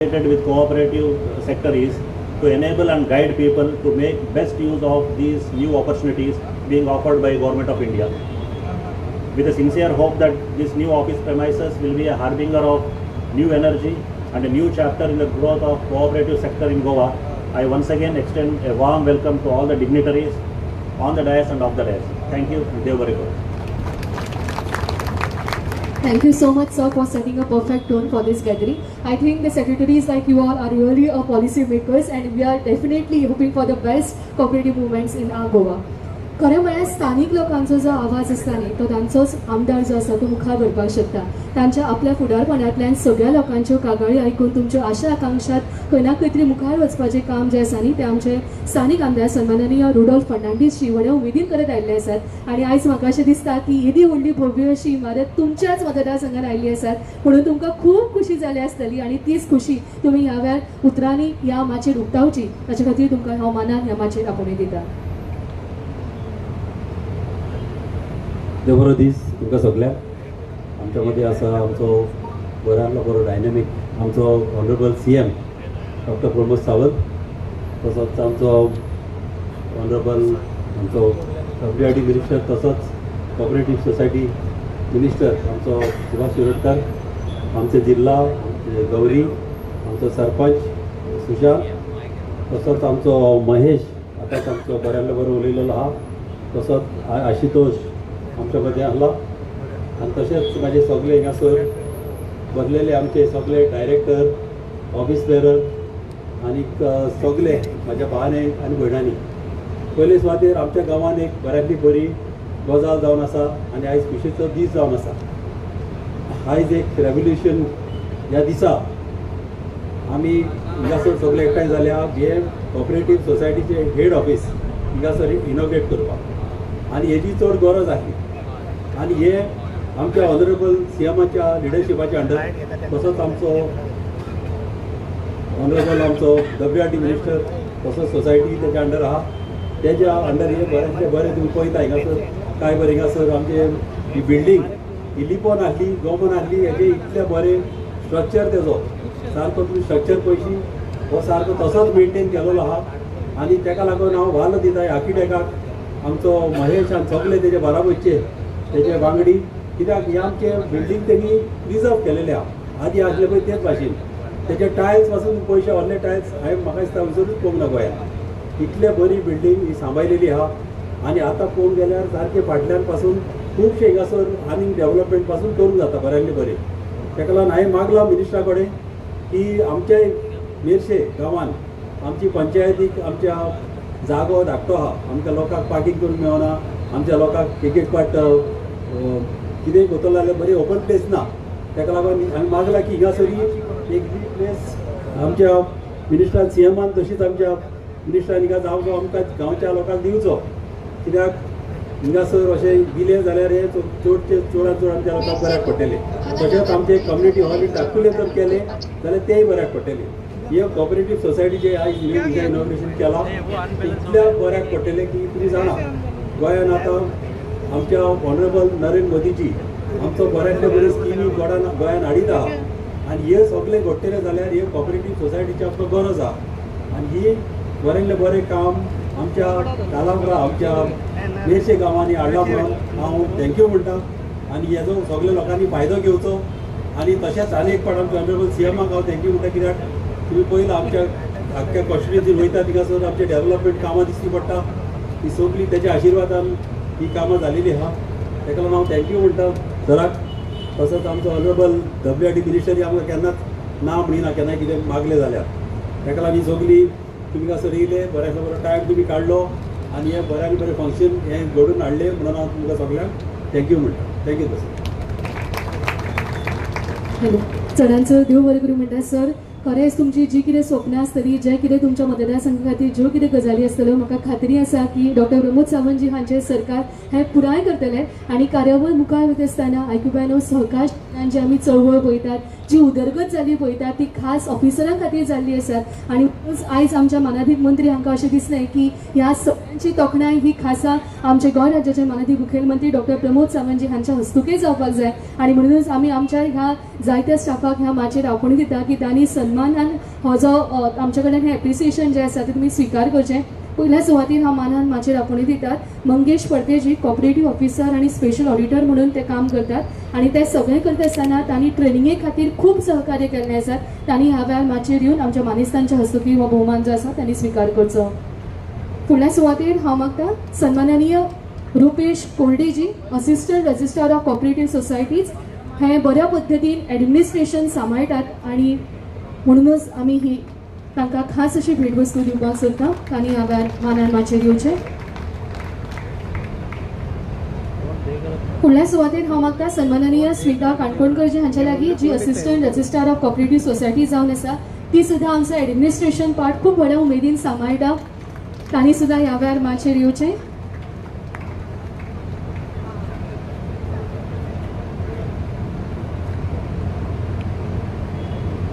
With cooperative sector is to enable and guide people to make best use of these new opportunities being offered by Government of India. With a sincere hope that this new office premises will be a harbinger of new energy and a new chapter in the growth of cooperative sector in Goa, I once again extend a warm welcome to all the dignitaries on the dais and off the dais. Thank you. Dev Varikar. Thank you so much, sir, for setting a perfect tone for this gathering. I think the secretaries like you all are really a policy makers, and we are definitely hoping for the best cooperative movements in our Goa. खरें म्हळ्यार स्थानीक लोकांचो जो आवाज आसता न्ही, तो तांचोच आमदार जो आसा तो मुखार व्हरपाक शकता. तांच्या आपल्या फुडारपणांतल्यान सगळ्या लोकांच्यो कागाळी आयकून तुमच्यो आशा आकांक्षात खंय ना खंय तरी मुखार वचपाचें काम जें आसा न्ही, तें आमचे स्थानीक आमदार सन्माननीय रुडोल्फ फर्नांडीस जी व्हड्या उमेदीन करत आयिल्ले आसात. आनी आयज म्हाका अशें दिसता की येदी व्हडली भव्य अशी इमारत तुमच्याच मतदारसंघात आयिल्ली आसात, म्हणून तुमकां खूब खुशी जाली आसतली आनी तीच खुशी तुमी ह्या वेळार उतरांनी ह्या माचयेर उक्तावची, ताचे खातीर तुमकां हांव मानान ह्या माचयेर आपोवणें दिता. देव बरो दीस तुमकां सगळ्यांक. आमच्या मदीं आसा आमचो बऱ्यांतलो बरो डायनॅमीक आमचो honourable CM doctor Pramod Sawant, तसोच आमचो ऑनरेबल आमचो WRD minister, तसोच कॉपरेटीव सोसायटी मिनिस्टर आमचो सुभाष शिरोडकर, आमचे जिल्हा आमचे गौरी, आमचो सरपंच सुशांत, तसोच आमचो महेश आतांच आमचो बऱ्यांतलो बरो उलयलेलो आहा, तसोच आशुतोष आमच्या मदीं आसलो, आनी तशेंच म्हाजे सगळे हिंगासर बसलेले आमचे सगळे डायरेक्टर, ऑफिस बेरर आनीक सगळे म्हाज्या भावांनी आनी भयणांनी. पयले सुवातेर आमच्या गांवांत एक बऱ्यांतली बरी गजाल जावन आसा आनी आयज खुशेचो दीस जावन आसा. आयज एक रेवोल्युशन ह्या दिसा आमी हिंगासर सगळे एकठांय जाल्या हे कॉपरेटीव सोसायटीचे हेड ऑफिस हिंगासर इनोग्रेट करपाक, आनी हेजी चड गरज आसली. आनी हे आमच्या ऑनरेबल सीएमाच्या लिडरशिपाच्या अंडर, तसोच आमचो ऑनरेबल आमचो WRD minister, तसोच सोसायटी तेच्या अंडर आहा, तेज्या अंडर हे बरेंचशें बरें तुमी पळयता हिंगासर काय बरें हिंगासर आमचे ही बिल्डींग ही लिपोन आसली, गोमन आसली, हेजे इतलें बरें स्ट्रक्चर तेजो सारको तुमी स्ट्रक्चर पळयशी हो सारको तसोच मेनटेन केलेलो आहा. आनी तेका लागून हांव वालो दिता आर्किटेक्टाक आमचो महेश आनी सगळे तेजे बाराबरचे तेजे वांगडी, कित्याक हे आमचे बिल्डींग तेणी प्रिजर्व केलेले आहा, आदी आसले पळय तेच भाशेन. तेजे टायल्स पासून पयशे व्हडले टायल्स हांवें म्हाका दिसता वचूनच पळोवंक ना गोंयांत, इतले बरी बिल्डींग ही सांबाळलेली आहा. आनी आतां पळोवंक गेल्यार सारके फाटल्यान पासून खुबशे हिंगासर आनीक डेवलपमेंट पासून करूंक जाता बऱ्यांतले बरें. तेका लागून हांवें मागलां मिनिस्टरा कडेन की आमच्या मेरशे गांवांत आमची पंचायतीक आमच्या जागो धाकटो आहा, आमकां लोकांक पार्कींग करूंक मेळना, आमच्या लोकांक एक एक पाट कितेंय करतलो जाल्यार बरी ओपन प्लेस ना. तेका लागून हांवें मागलां की हिंगासरी एक प्लेस आमच्या मिनिस्टरान सीएमान तशीच आमच्या मिनिस्टरान हिंगा जागो आमकां गांवच्या लोकांक दिवचो, कित्याक हिंगासर अशें दिलें जाल्यार हे चडचे चडांत चड आमच्या लोकांक बऱ्याक पडटलें. तशेंच आमचे कम्युनिटी हॉल धाकटुले जर केलें जाल्यार तेंय बऱ्याक पडटलें. हे कॉपरेटीव सोसायटीचे आयज हिंगा इनॉग्रेशन केलां इतल्या बऱ्याक पडटलें की तुमी जाणा गोंयान आतां आमच्या ऑनरेबल नरेंद्र मोदीजी आमचो बऱ्यांतले बऱ्यो स्किमी गोंयान हाडीत आहा, आनी हे सगळें घडटलें जाल्यार हे कॉपरेटीव सोसायटीची आमकां गरज आहा. आनी ही बऱ्यांतलें बरें काम आमच्या कालांबरा आमच्या मेरशे गांवांनी हाडलां म्हणून हांव thank you म्हणटा. आनी हेजो सगल्या लोकांनी फायदो घेवचो. आनी तशेंच आनी एक पाट आमच्या ऑनरेबल सीएमाक हांव thank you म्हणटा, कित्याक तुमी पयलीं आमच्या आख्ख्या कॉन्स्टिट्युएन्सीन वयता थिंगासर आमचे डेवलपमेंट कामां दिश्टी पडटा, ती सगळी तेच्या आशिर्वादान ही कामां जालेली आहा. तेका लागून हांव thank you म्हणटा सराक. तसोच आमचो ऑनरेबल WRD मिनिस्टरी आमकां केन्नाच ना म्हणिना, केन्नाय कितें मागलें जाल्यार. तेका लागून ही सगळी तुमी हांगासर येयले, बऱ्यांतलो बरो टायम तुमी काडलो आनी हें बऱ्यान बरें फंक्शन हें घडोवन हाडलें म्हणून हांव तुमकां सगळ्यांक thank you म्हणटा. Thank you sir. Hello, चडान चड देव बरें करूं म्हणटा सर. खरेंच तुमची जी कितें स्वप्नां आसतली, जें कितें तुमच्या मतदारसंघा खातीर ज्यो कितें गजाली आसतल्यो, म्हाका खात्री आसा की डॉक्टर प्रमोद सावंतजी हांचें सरकार हें पुराय करतलें. आनी कार्यावळ मुखार वयता आसतना आयकुप्यानो सहकार जी आमी चळवळ पळयतात, जी उदरगत जाली पळयतात, ती खास ऑफिसरां खातीर जाल्ली आसात. आनी आयज आमच्या मानादीक मंत्री हांकां अशें दिसलें की ह्या सगळ्यांची तोखणाय ही खासा आमचे गोंय राज्याचे मानादीक मुखेलमंत्री डॉक्टर प्रमोद सावंतजी हांच्या हस्तुकें जावपाक जाय. आनी म्हणूनच आमी आमच्या ह्या जायत्या स्टाफाक ह्या माचयेर आपोवणें दिता की तांणी सन्मानान हो जो आमच्या कडल्यान हें एप्रिसिएशन जें आसा तें तुमी स्विकार करचें. पयल्या सुवातीर हांव मानान माचयेर आपोवणें दितात मंगेश परतेजी, कॉपरेटीव ऑफिसर आनी स्पेशल ऑडिटर म्हणून ते काम करतात आनी ते सगळें करता आसतना तांणी ट्रेनिंगे खातीर खूब सहकार्य केल्लें आसा. तांणी ह्या वेळार माचयेर येवन आमच्या मानेस्तांच्या हस्तुकी हो भोवमान जो आसा तांणी स्विकार करचो. फुडल्या सुवातेर हांव मागता सन्माननीय Rupesh Koldeji, assistant registrar of cooperative societies. हे बऱ्या पद्दतीन एडमिनिस्ट्रेशन सांबाळटात आनी म्हणूनच आमी ही तांकां खास अशी भेटवस्तू दिवपाक सोदता. तांणी ह्या वेळार मानान माचयेर येवचें. फुडल्या सुवातेर हांव मागता सन्माननीय स्मिता काणकोणकर जी हांच्या लागीं, जी assistant registrar of cooperative society जावन आसा, ती सुद्दां आमचो एडमिनिस्ट्रेशन पार्ट खूब व्हड्या उमेदीन सांबाळटा. तांणी सुद्दां ह्या वेळार माचयेर येवचें.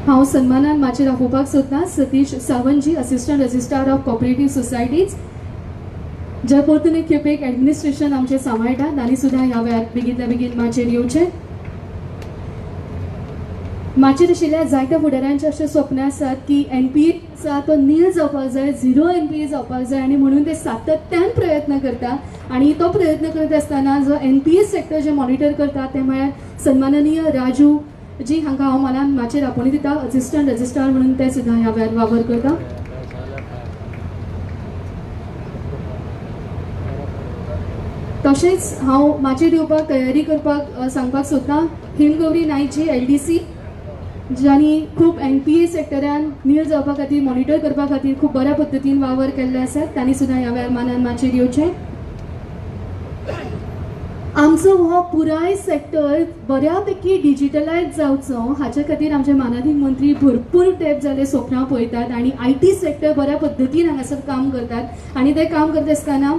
हांव सन्मानान माचयेर आपोवपाक सोदता Satish Sawantji, assistant registrar of cooperative societies, जे परतून एक खेपेक एडमिनिस्ट्रेशन आमचें सांबाळटा. तांणी सुद्दां ह्या वेळार बेगींतल्या बेगीन माचयेर येवचें. माचयेर आशिल्ल्या जायत्या फुडाऱ्यांचें अशें स्वप्न आसात की एनपीए आसा तो नील जावपाक जाय, झिरो एनपीए जावपाक जाय आनी म्हणून ते सातत्यान प्रयत्न करता आनी तो प्रयत्न करत आसतना जो एनपीए सेक्टर जे मॉनिटर करता ते म्हळ्यार सन्माननीय राजू जी हांकां हांव मानान माचयेर आपोवणें दिता, असिस्टंट रजिस्ट्रार म्हणून ते सुद्दां ह्या वेळार वावर करता. तशेंच हांव माचयेर येवपाक तयारी करपाक सांगपाक सोदतां हिमगौरी नायक जी LDC, जांणी खूब NPA सेक्टरान नील जावपा खातीर मॉनिटर करपा खातीर खूब बऱ्या पद्दतीन वावर केल्ले आसात. तांणी सुद्दां ह्या वेळार मानान माचयेर येवचें. आमचो हो पुराय सेक्टर बऱ्यापैकी डिजिटलायज जावचो हाच्या खातीर आमचे मानादीक मंत्री भरपूर तेप जाले स्वप्नां पळयतात आनी IT sector बऱ्या पद्दतीन हांगासर काम करतात आनी ते काम करता आसतना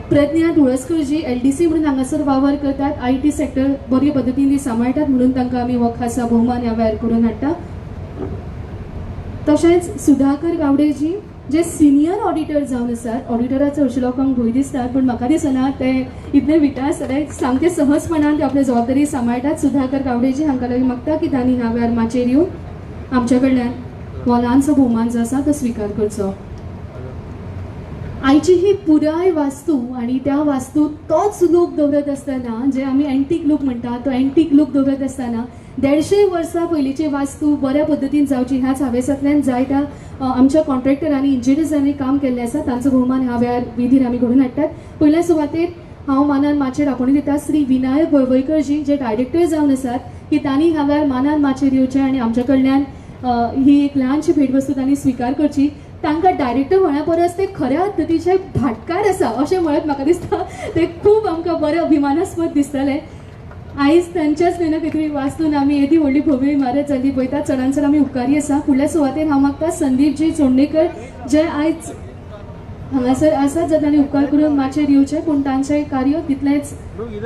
प्रज्ञा तुळसकर जी LDC म्हणून हांगासर वावर करतात, IT sector बरे पद्दतीन ती सांबाळटात म्हणून तांकां आमी हो खासा भोवमान ह्या वेळार करून हाडटा. तशेंच सुधाकर गावडे जी जे सिनियर ऑडिटर जावन आसात, ऑडिटराचो हरशीं लोकांक भंय दिसतात पूण म्हाका दिसना ते इतले विटा आसतले, सामके सहजपणान ते आपली जबाबदारी सांबाळटात. सुधाकर गावडेजी हांकां लागीं मागता की तांणी ह्या वेळार माचयेर येवन आमच्या कडल्यान हो ल्हानसो भोवमान जो आसा तो स्विकार करचो. आयची ही पुराय वास्तू आनी त्या वास्तू तोच लूक दवरत आसतना जे आमी एन्टीक लूक म्हणटा तो एन्टीक लूक दवरत आसतना 150 वर्सां पयलींची वास्तू बऱ्या पद्दतीन जावची ह्याच हावेसांतल्यान जायत्या आमच्या कॉन्ट्रॅक्टरांनी इंजिनियर्सांनी काम केल्लें आसा. तांचो भोवमान ह्या वेळार विधीन आमी घडोवन हाडटात. पयल्या सुवातेर हांव मानान माचयेर आपोवणें दिता श्री विनायक वळवयकर जी, जे डायरेक्टर जावन आसात की तांणी ह्या वेळार मानान माचयेर येवचें आनी आमच्या कडल्यान ही एक ल्हानशी भेटवस्तू तांणी स्विकार करची. तांकां डायरेक्टर म्हणल्या परस ते खऱ्या पद्दतीचे भाटकार आसा अशें म्हणत म्हाका दिसता ते खूब आमकां बरें अभिमानास्पद दिसतलें. आयज तांच्याच न्हय ना खंय तरी वास्तून आमी येदी व्हडली भव्य इमारत जाल्ली पळयतात. चडान चड आमी उपकारी आसा. फुडल्या सुवातेर हांव मागता संदीपजी चोडणेकर जे आयज हांगासर आसात, जर तांणी उपकार करून माचयेर येवचें, पूण तांचें कार्य तितलेंच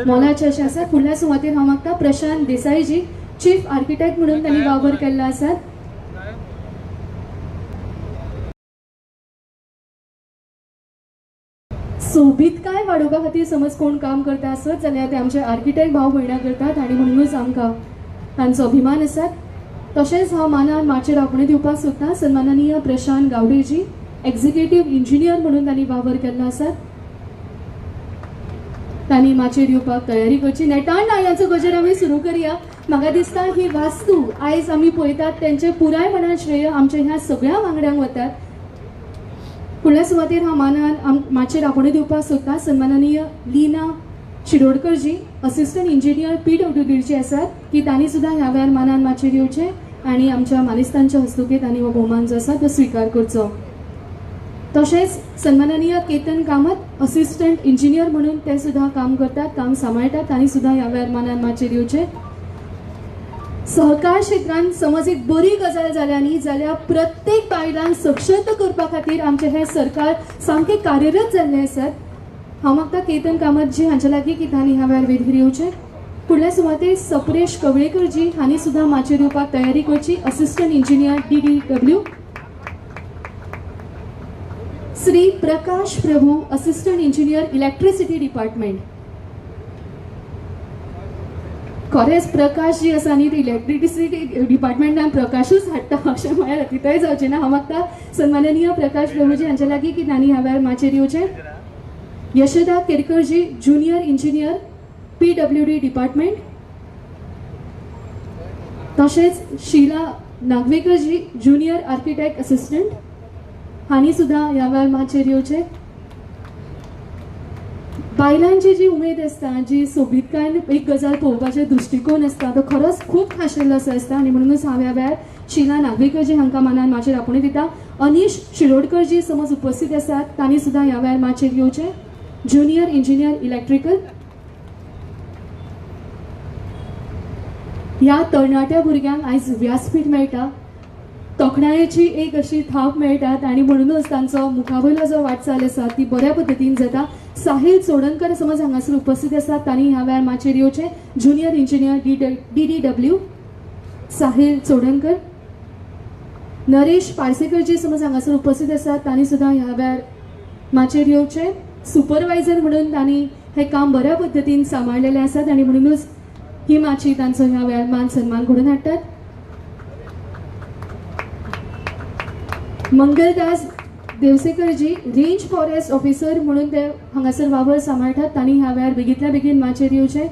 मोलाचें अशें आसा. फुडल्या सुवातेर हांव मागता प्रशांत देसाईजी, चीफ आर्किटेक्ट म्हणून तांणी वावर केल्लो आसा. सोबीतकाय वाडोवपा खातीर समज कोण काम करता आसत जाल्यार ते आमचे आर्किटेक्ट भाव भयणां करतात आनी म्हणूनच आमकां तांचो अभिमान आसा. तशेंच हांव मानान माचयेर आपोवणें दिवपाक सोदता सन्माननीय प्रशांत गावडेजी, एक्झिक्युटीव इंजिनियर म्हणून तांणी वावर केल्लो आसा. तांणी माचयेर येवपाक तयारी करची. नेटान टाळयांचो गजर आमी सुरू करया. म्हाका दिसता ही वास्तू आयज आमी पळयतात तेंचें पुरायपणान श्रेय आमच्या ह्या सगळ्या वांगड्यांक वतात. फुडल्या सुवातेर हांव मानान माचयेर आपोवणें दिवपाक सोदता सन्माननीय लीना शिरोडकरजी, असिस्टंट इंजिनियर PWDची आसात की तांणी सुद्दां ह्या वेळार मानान माचयेर येवचें आनी आमच्या मानेस्तांच्या हस्तुकें तांणी हो भोवमान जो आसा तो स्विकार करचो. तशेंच सन्माननीय केतन कामत, असिस्टंट इंजिनियर म्हणून ते सुद्दां काम करतात, काम सांबाळटात, तांणी सुद्दां ह्या वेळार मानान माचयेर येवचें. सहकार क्षेत्रांत समज एक बरी गजाल जाल्या न्ही जाल्यार प्रत्येक बायलांक सशक्त करपा खातीर आमचें हें सरकार सामकें कार्यरत जाल्लें आसात. हांव मागता केतन कामत जी हांच्या लागीं की तांणी ह्या वेळार वेदीर येवचें. फुडल्या सुवातेर सपरेश कवळेकर जी हांणी सुद्दां माचयेर येवपाक तयारी करची, assistant engineer DDW. Shri Prakash Prabhu, assistant engineer electricity department. खरेंच प्रकाश जी आसा न्ही ती इलेक्ट्रिसिटी डिपार्टमेंटान प्रकाशूच हाडटा अशें म्हळ्यार अतिताय जावचें ना. हांव मागता सन्माननीय प्रकाश प्रभुजी हांच्या लागीं की तांणी ह्या वेळार माचयेर येवचें. Yashoda Kerkarji, junior engineer, PWD department. तशेंच शीला नागवेकरजी, ज्युनियर आर्किटेक्ट असिस्टंट हांणी सुद्दां ह्या वेळार माचयेर येवचें. बायलांची जी उमेद आसता, जी सोबीतकायेन एक गजाल पळोवपाचो दृश्टिकोन आसता तो खरोच खूब खाशेलो असो आसता आनी म्हणूनच हांव ह्या वेळार शीला नागवेकरजी हांकां मानान माचयेर आपोवणें दिता. अनीश शिरोडकरजी समज उपस्थित आसात तांणी सुद्दां ह्या वेळार माचयेर येवचें. Junior engineer electrical. ह्या तरणाट्या भुरग्यांक आयज व्यासपीठ मेळटा, तोखणायेची एक अशी थाप मेळटात आनी म्हणूनच तांचो मुखावयलो जो वाटचाल आसा ती बऱ्या पद्दतीन जाता. साहिल चोडणकर समज हांगासर उपस्थित आसात तांणी ह्या वेळार माचयेर येवचें. Junior engineer DDW Sahil Chodankar. Naresh Parsekarji समज हांगासर उपस्थित आसात तांणी सुद्दां ह्या वेळार माचयेर येवचें. सुपरवायझर म्हणून तांणी हें काम बऱ्या पद्दतीन सांबाळलेलें आसात आनी म्हणूनच ही माची तांचो ह्या वेळार मान सन्मान घडोवन हाडटात. मंगलदास देवसेकरजी, रेंज फॉरेस्ट ऑफिसर म्हणून ते हांगासर वावर सांबाळटात तांणी ह्या वेळार बेगींतल्या बेगीन माचयेर येवचें.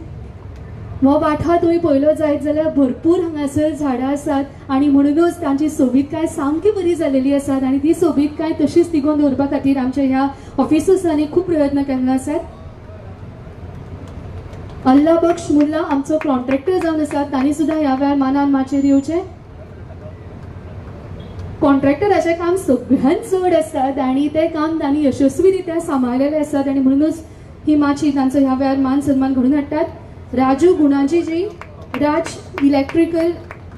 हो वाठार तुमी पळयलो जायत जाल्यार भरपूर हांगासर झाडां आसात आनी म्हणूनच तांची सोबीतकाय सामकी बरी जालेली आसात आनी ती सोबीतकाय तशीच तिगोवन दवरपा खातीर आमच्या ह्या ऑफिसर्सांनी खूब प्रयत्न केल्ले आसात. अल्ला बख्श मुल्ला आमचो कॉन्ट्रॅक्टर जावन आसात तांणी सुद्दां ह्या वेळार मानान माचयेर येवचें. कॉन्ट्रॅक्टराचें काम सगळ्यांत चड आसतात आनी तें काम तांणी यशस्वी रित्या सांबाळलेलें आसात आनी म्हणूनच ही माची तांचो ह्या वेळार मान सन्मान घडोवन हाडटात. राजू गुणाजी, राज इलेक्ट्रिकल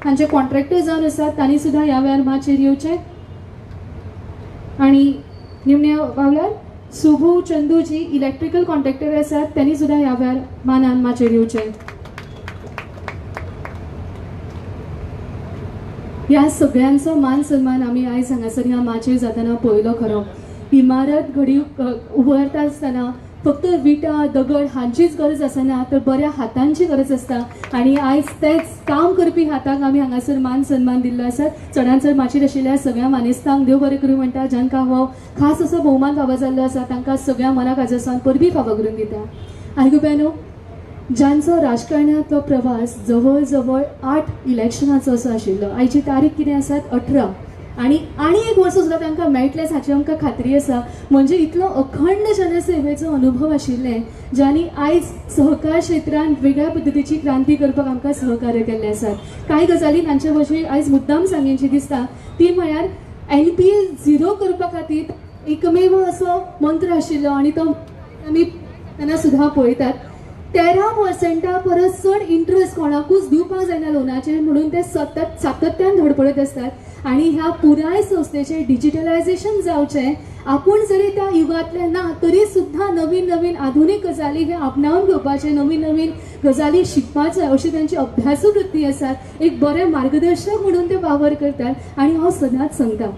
हांचे कॉन्ट्रॅक्टर जावन आसात तांणी सुद्दां ह्या वेळार माचयेर येवचें. आनी निमण्या पावलार सुभू चंदूजी, इलेक्ट्रिकल कॉन्ट्रॅक्टर आसात त्यांनी सुद्दां ह्या वेळार मानान माचयेर येवचें. ह्या सगळ्यांचो मान सन्मान आमी आयज हांगासर ह्या माचयेर जातना पळयलो. खरो इमारत घडी उबारता आसतना फक्त विटा दगड हांचीच गरज आसना तर बऱ्या हातांची गरज आसता आनी आयज तेच काम करपी हातांक आमी हांगासर मान सन्मान दिल्लो आसा. चडान चड माचयेर आशिल्ल्या सगळ्या मानेस्तांक देव बरें करूं म्हणटा, जांकां हो खास असो भोवमान फावो जाल्लो आसा तांकां सगळ्या मनाक आजासान परबी फावो करून दिता. आयकुप्यानो, ज्यांचो राजकारणांतलो प्रवास जवळ जवळ 8 इलेक्शनाचो असो आशिल्लो, आयची तारीख कितें आसात 18 आनी आनी एक वर्स सुद्दां तांकां मेळटलेंच हाची आमकां खात्री आसा. म्हणजे इतलो अखंड जनसेवेचो अनुभव आशिल्ले ज्यांनी आयज सहकार क्षेत्रांत वेगळ्या पद्दतीची क्रांती करपाक आमकां सहकार्य केल्लें आसात. कांय गजाली तांचे भशेन आयज मुद्दाम सांगीनशी दिसता ती म्हळ्यार NPA 0 करपा खातीर एकमेव असो मंत्र आशिल्लो आनी तो आमी तेन्ना सुद्दां पळयतात. 13% परस चड इंट्रस्ट कोणाकूच दिवपाक जायना लोनाचेर म्हणून ते सतत सातत्यान धडपडत आसतात आनी ह्या पुराय संस्थेचें डिजिटलायझेशन जावचें, आपूण जरी त्या युगांतले ना तरी सुद्दां नवीन नवीन आधुनीक गजाली हे आपणावन घेवपाचे, नवीन नवीन गजाली शिकपाचे अशी तांची अभ्यासू वृत्ती आसात. एक बरें मार्गदर्शक म्हणून ते वावर करतात आनी हांव सदांच सांगता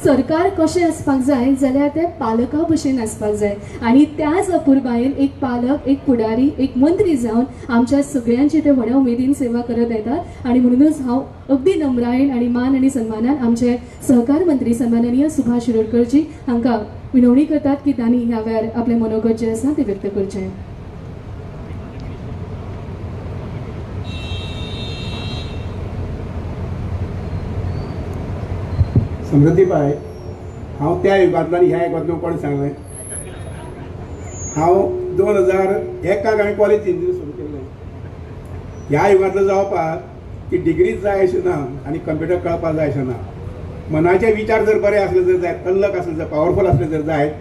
सरकार कशें आसपाक जाय जाल्यार तें पालका भशेन आसपाक जाय आनी त्याच अपुरबायेन एक पालक, एक फुडारी, एक मंत्री जावन आमच्या सगळ्यांची ते व्हड्या उमेदीन सेवा करत येतात आनी म्हणूनच हांव अगदी नम्रायेन आनी मान आनी सन्मानान आमचे सहकार मंत्री सन्माननीय सुभाष शिरोडकरजी हांकां विनवणी करतात की तांणी ह्या वेळार आपलें मनोगत जें आसा तें व्यक्त करचें. समृद्धी बाय, हांव त्या युगांतलो आनी ह्या युगांतलो कोण सांगलें? हांव 2001 हांवें कॉलेज इंजिनियर सुरू केल्लें. ह्या युगांतलो जावपाक ती डिग्रीच जाय अशें ना आनी कंप्युटर कळपाक जाय अशें ना. मनाचे विचार जर बरे आसले जर जायत, तल्लक आसले जर, पावरफूल आसले जर जायत,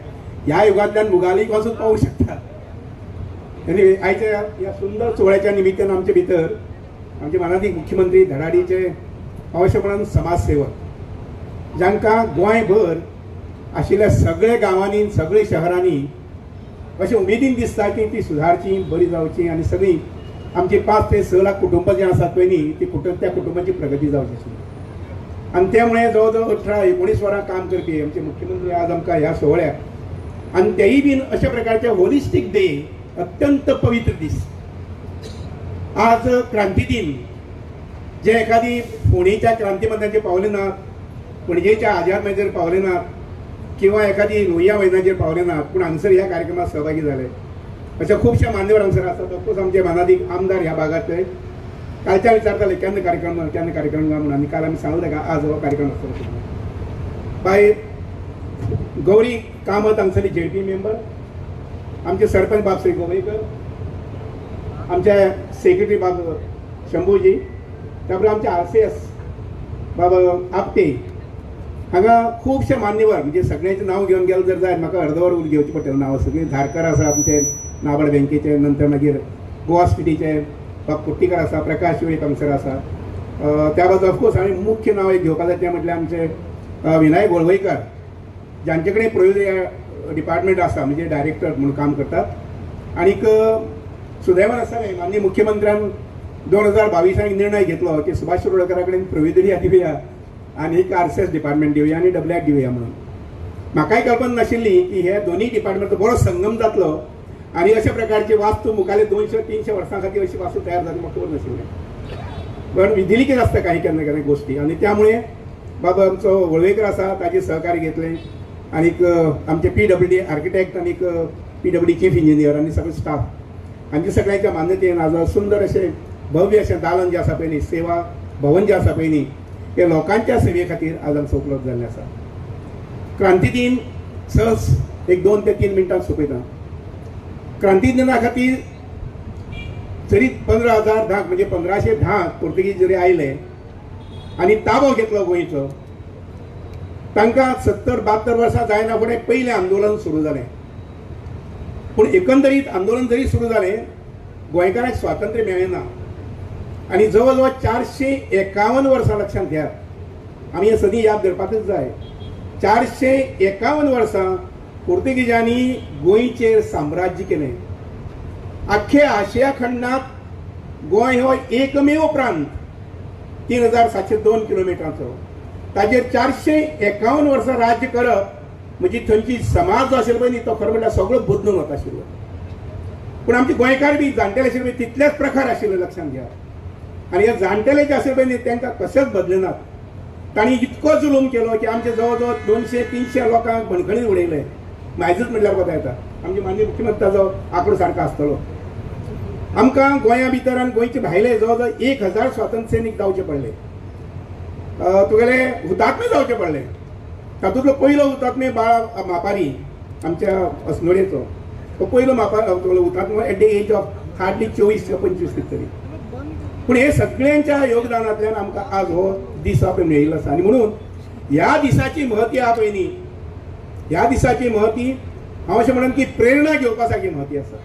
ह्या युगांतल्यान मुगालीक वचून पावूंक शकता. आनी आयच्या ह्या सुंदर सुवाळ्याच्या निमित्तान आमचे भितर आमचे मानादीक मुख्यमंत्री धडाडीचे अवश्यपणान समाजसेवक, जांकां गोंयभर आशिल्ल्या सगळ्या गांवांनी सगळ्या शहरांनी अशें उमेदीन दिसता की ती सुदारची, बरी जावची आनी सगळीं आमची 5 ते 6 लाख कुटुंबां जीं आसात पळय न्ही ती त्या कुटुंबाची प्रगती जावची आशिल्ली. आनी त्यामुळे जवळ जवळ 18-19 वरां काम करपी आमचे मुख्यमंत्री आज आमकां ह्या सुवाळ्याक आनी तेय बीन अशा प्रकारचे होलिस्टीक डे, अत्यंत पवित्र दीस. आज क्रांती दिन जे एखादी फोंडेच्या क्रांती मैदानाचेर पावले नात, पणजेच्या आझाद मैदानाचेर पावले नात किंवा एखादी लोहिया मैदानाचेर पावले नात, पूण हांगसर ह्या कार्यक्रमात सहभागी जाले. अशे खुबशे मान्यवर हांगसर आसात. ऑफकोर्स आमचे मानादीक आमदार ह्या भागांतले कालच्या विचारताले केन्ना कार्यक्रम केन्ना कार्यक्रम काय म्हणून, आनी काल आमी सांगले ताका आज हो कार्यक्रम आसतलो. बाय गौरी कामत हांगसरली झेडपी मेंबर, आमचे सरपंच बाब श्री गोवेकर, आमचे सेक्रेटरी बाब शंभूजी, त्याबरोबर आमचे RCS बाब आपटे, हांगा खुबशे मान्यवर, म्हणजे सगळ्यांचें नांव घेवन गेलें जर जायत म्हाका अर्दवर उल घेवचें पडटलें नांव. सगळीं धारकर आसा आमचे नाबार्ड बँकेचे, नंतर मागीर गोवा स्पिटीचे बाब कुट्टीकर आसा, प्रकाश वेळीप हांगसर आसा. त्या बाजू ऑफकोर्स आमी मुख्य नांव एक घेवपाक जाय तें म्हटल्यार आमचे विनायक वळवयकर, जांचे कडेन प्रयोजन डिपार्टमेंट आसा, म्हणजे डायरेक्टर म्हणून काम करतात. आनीक सुदैवान आसा माननीय मुख्यमंत्र्यान 2022 निर्णय घेतलो की सुभाष शिरोडकरा कडेन प्रविधीया दिवया आनी एक RCS department दिवया आनी WR दिवया म्हणून. म्हाकाय कल्पना नाशिल्ली की हे दोनूय डिपार्टमेंटचो बरो संगम जातलो आनी अशा प्रकारची वास्तू मुखाले 200-300 वर्सां खातीर अशी वास्तू तयार जातली म्हाका खबर नाशिल्लें. पण विधिलिखीत आसता काही केन्ना केन्ना गोश्टी, आनी त्यामुळे बाबा आमचो वळवयकर आसा ताजे सहकार्य घेतलें, आनीक आमचे PWD architect आनीक PWD chief engineer आनी सगळे स्टाफ हांचे सगळ्यांच्या मान्यतेन आज सुंदर अशें भव्य अशें दालन जें आसा पळय न्ही, सेवा भवन जें आसा पळय न्ही, हे लोकांच्या सेवे खातीर आज आमचो उपलब्ध जाल्लें आसा. क्रांती दिन सहज एक 2 ते 3 मिनटां सोंपयता. क्रांती दिना खातीर जरी 15,010 म्हणजे 1510 पोर्तुगीज जरी आयले आनी ताबो घेतलो गोंयचो, तांकां 70-72 वर्सां जायना फुडें पयलें आंदोलन सुरू जालें. पूण एकंदरीत आंदोलन जरी सुरू जालें, गोंयकारांक स्वातंत्र्य मेळ्ळें ना. आनी जवळ जवळ 451 वर्सां, लक्षांत घेयात, आमी हें सदी याद धरपाकच जाय, 451 वर्सां पोर्तुगीजांनी गोंयचेर साम्राज्य केलें. आख्खे आशिया खंडांत गोंय हो एकमेव प्रांत 3702 किलोमिटरांचो, ताजेर 451 वर्सां राज्य करप म्हणजे थंयची समाज जो आशिल्लो पळय न्ही तो खरें म्हणल्यार सगळो बदलून वता आशिल्लो. पूण आमचे गोंयकार बी जाणटेले आशिल्ले पळय तितलेच प्रकार आशिल्ले, लक्षांत घेयात. आनी हे जाणटेले जे आशिल्ले पळय न्ही तांकां कशेंच बदले नात. तांणी इतको जुलूम केलो की आमचे जवळ जवळ 200-300 लोकांक बंदखणीत उडयले. म्हायजूच म्हटल्यार कोता येता, आमचे माननीय मुख्यमंत्र्याचो आंकडो सारको आसतलो. आमकां गोंया भितर आनी गोंयचे भायले जवळ जवळ 1000 स्वातंत्र्य सैनीक जावचे पडले, तुगेले हुतात्मे जावचे पडले. तातूंतलो पयलो हुतात्मे बाळा मापारी आमच्या अस्नोडेचो, तो पयलो मापा हुतात्मो at the age of hardly 24 किंवा 25 कितें तरी. पूण हे सगळ्यांच्या योगदानांतल्यान आमकां आज हो दीस आपणे मेळिल्लो आसा. आनी म्हणून ह्या दिसाची महती आहा पळय न्ही, ह्या दिसाची महती हांव अशें म्हणन की प्रेरणा घेवपा सारकी महती आसा.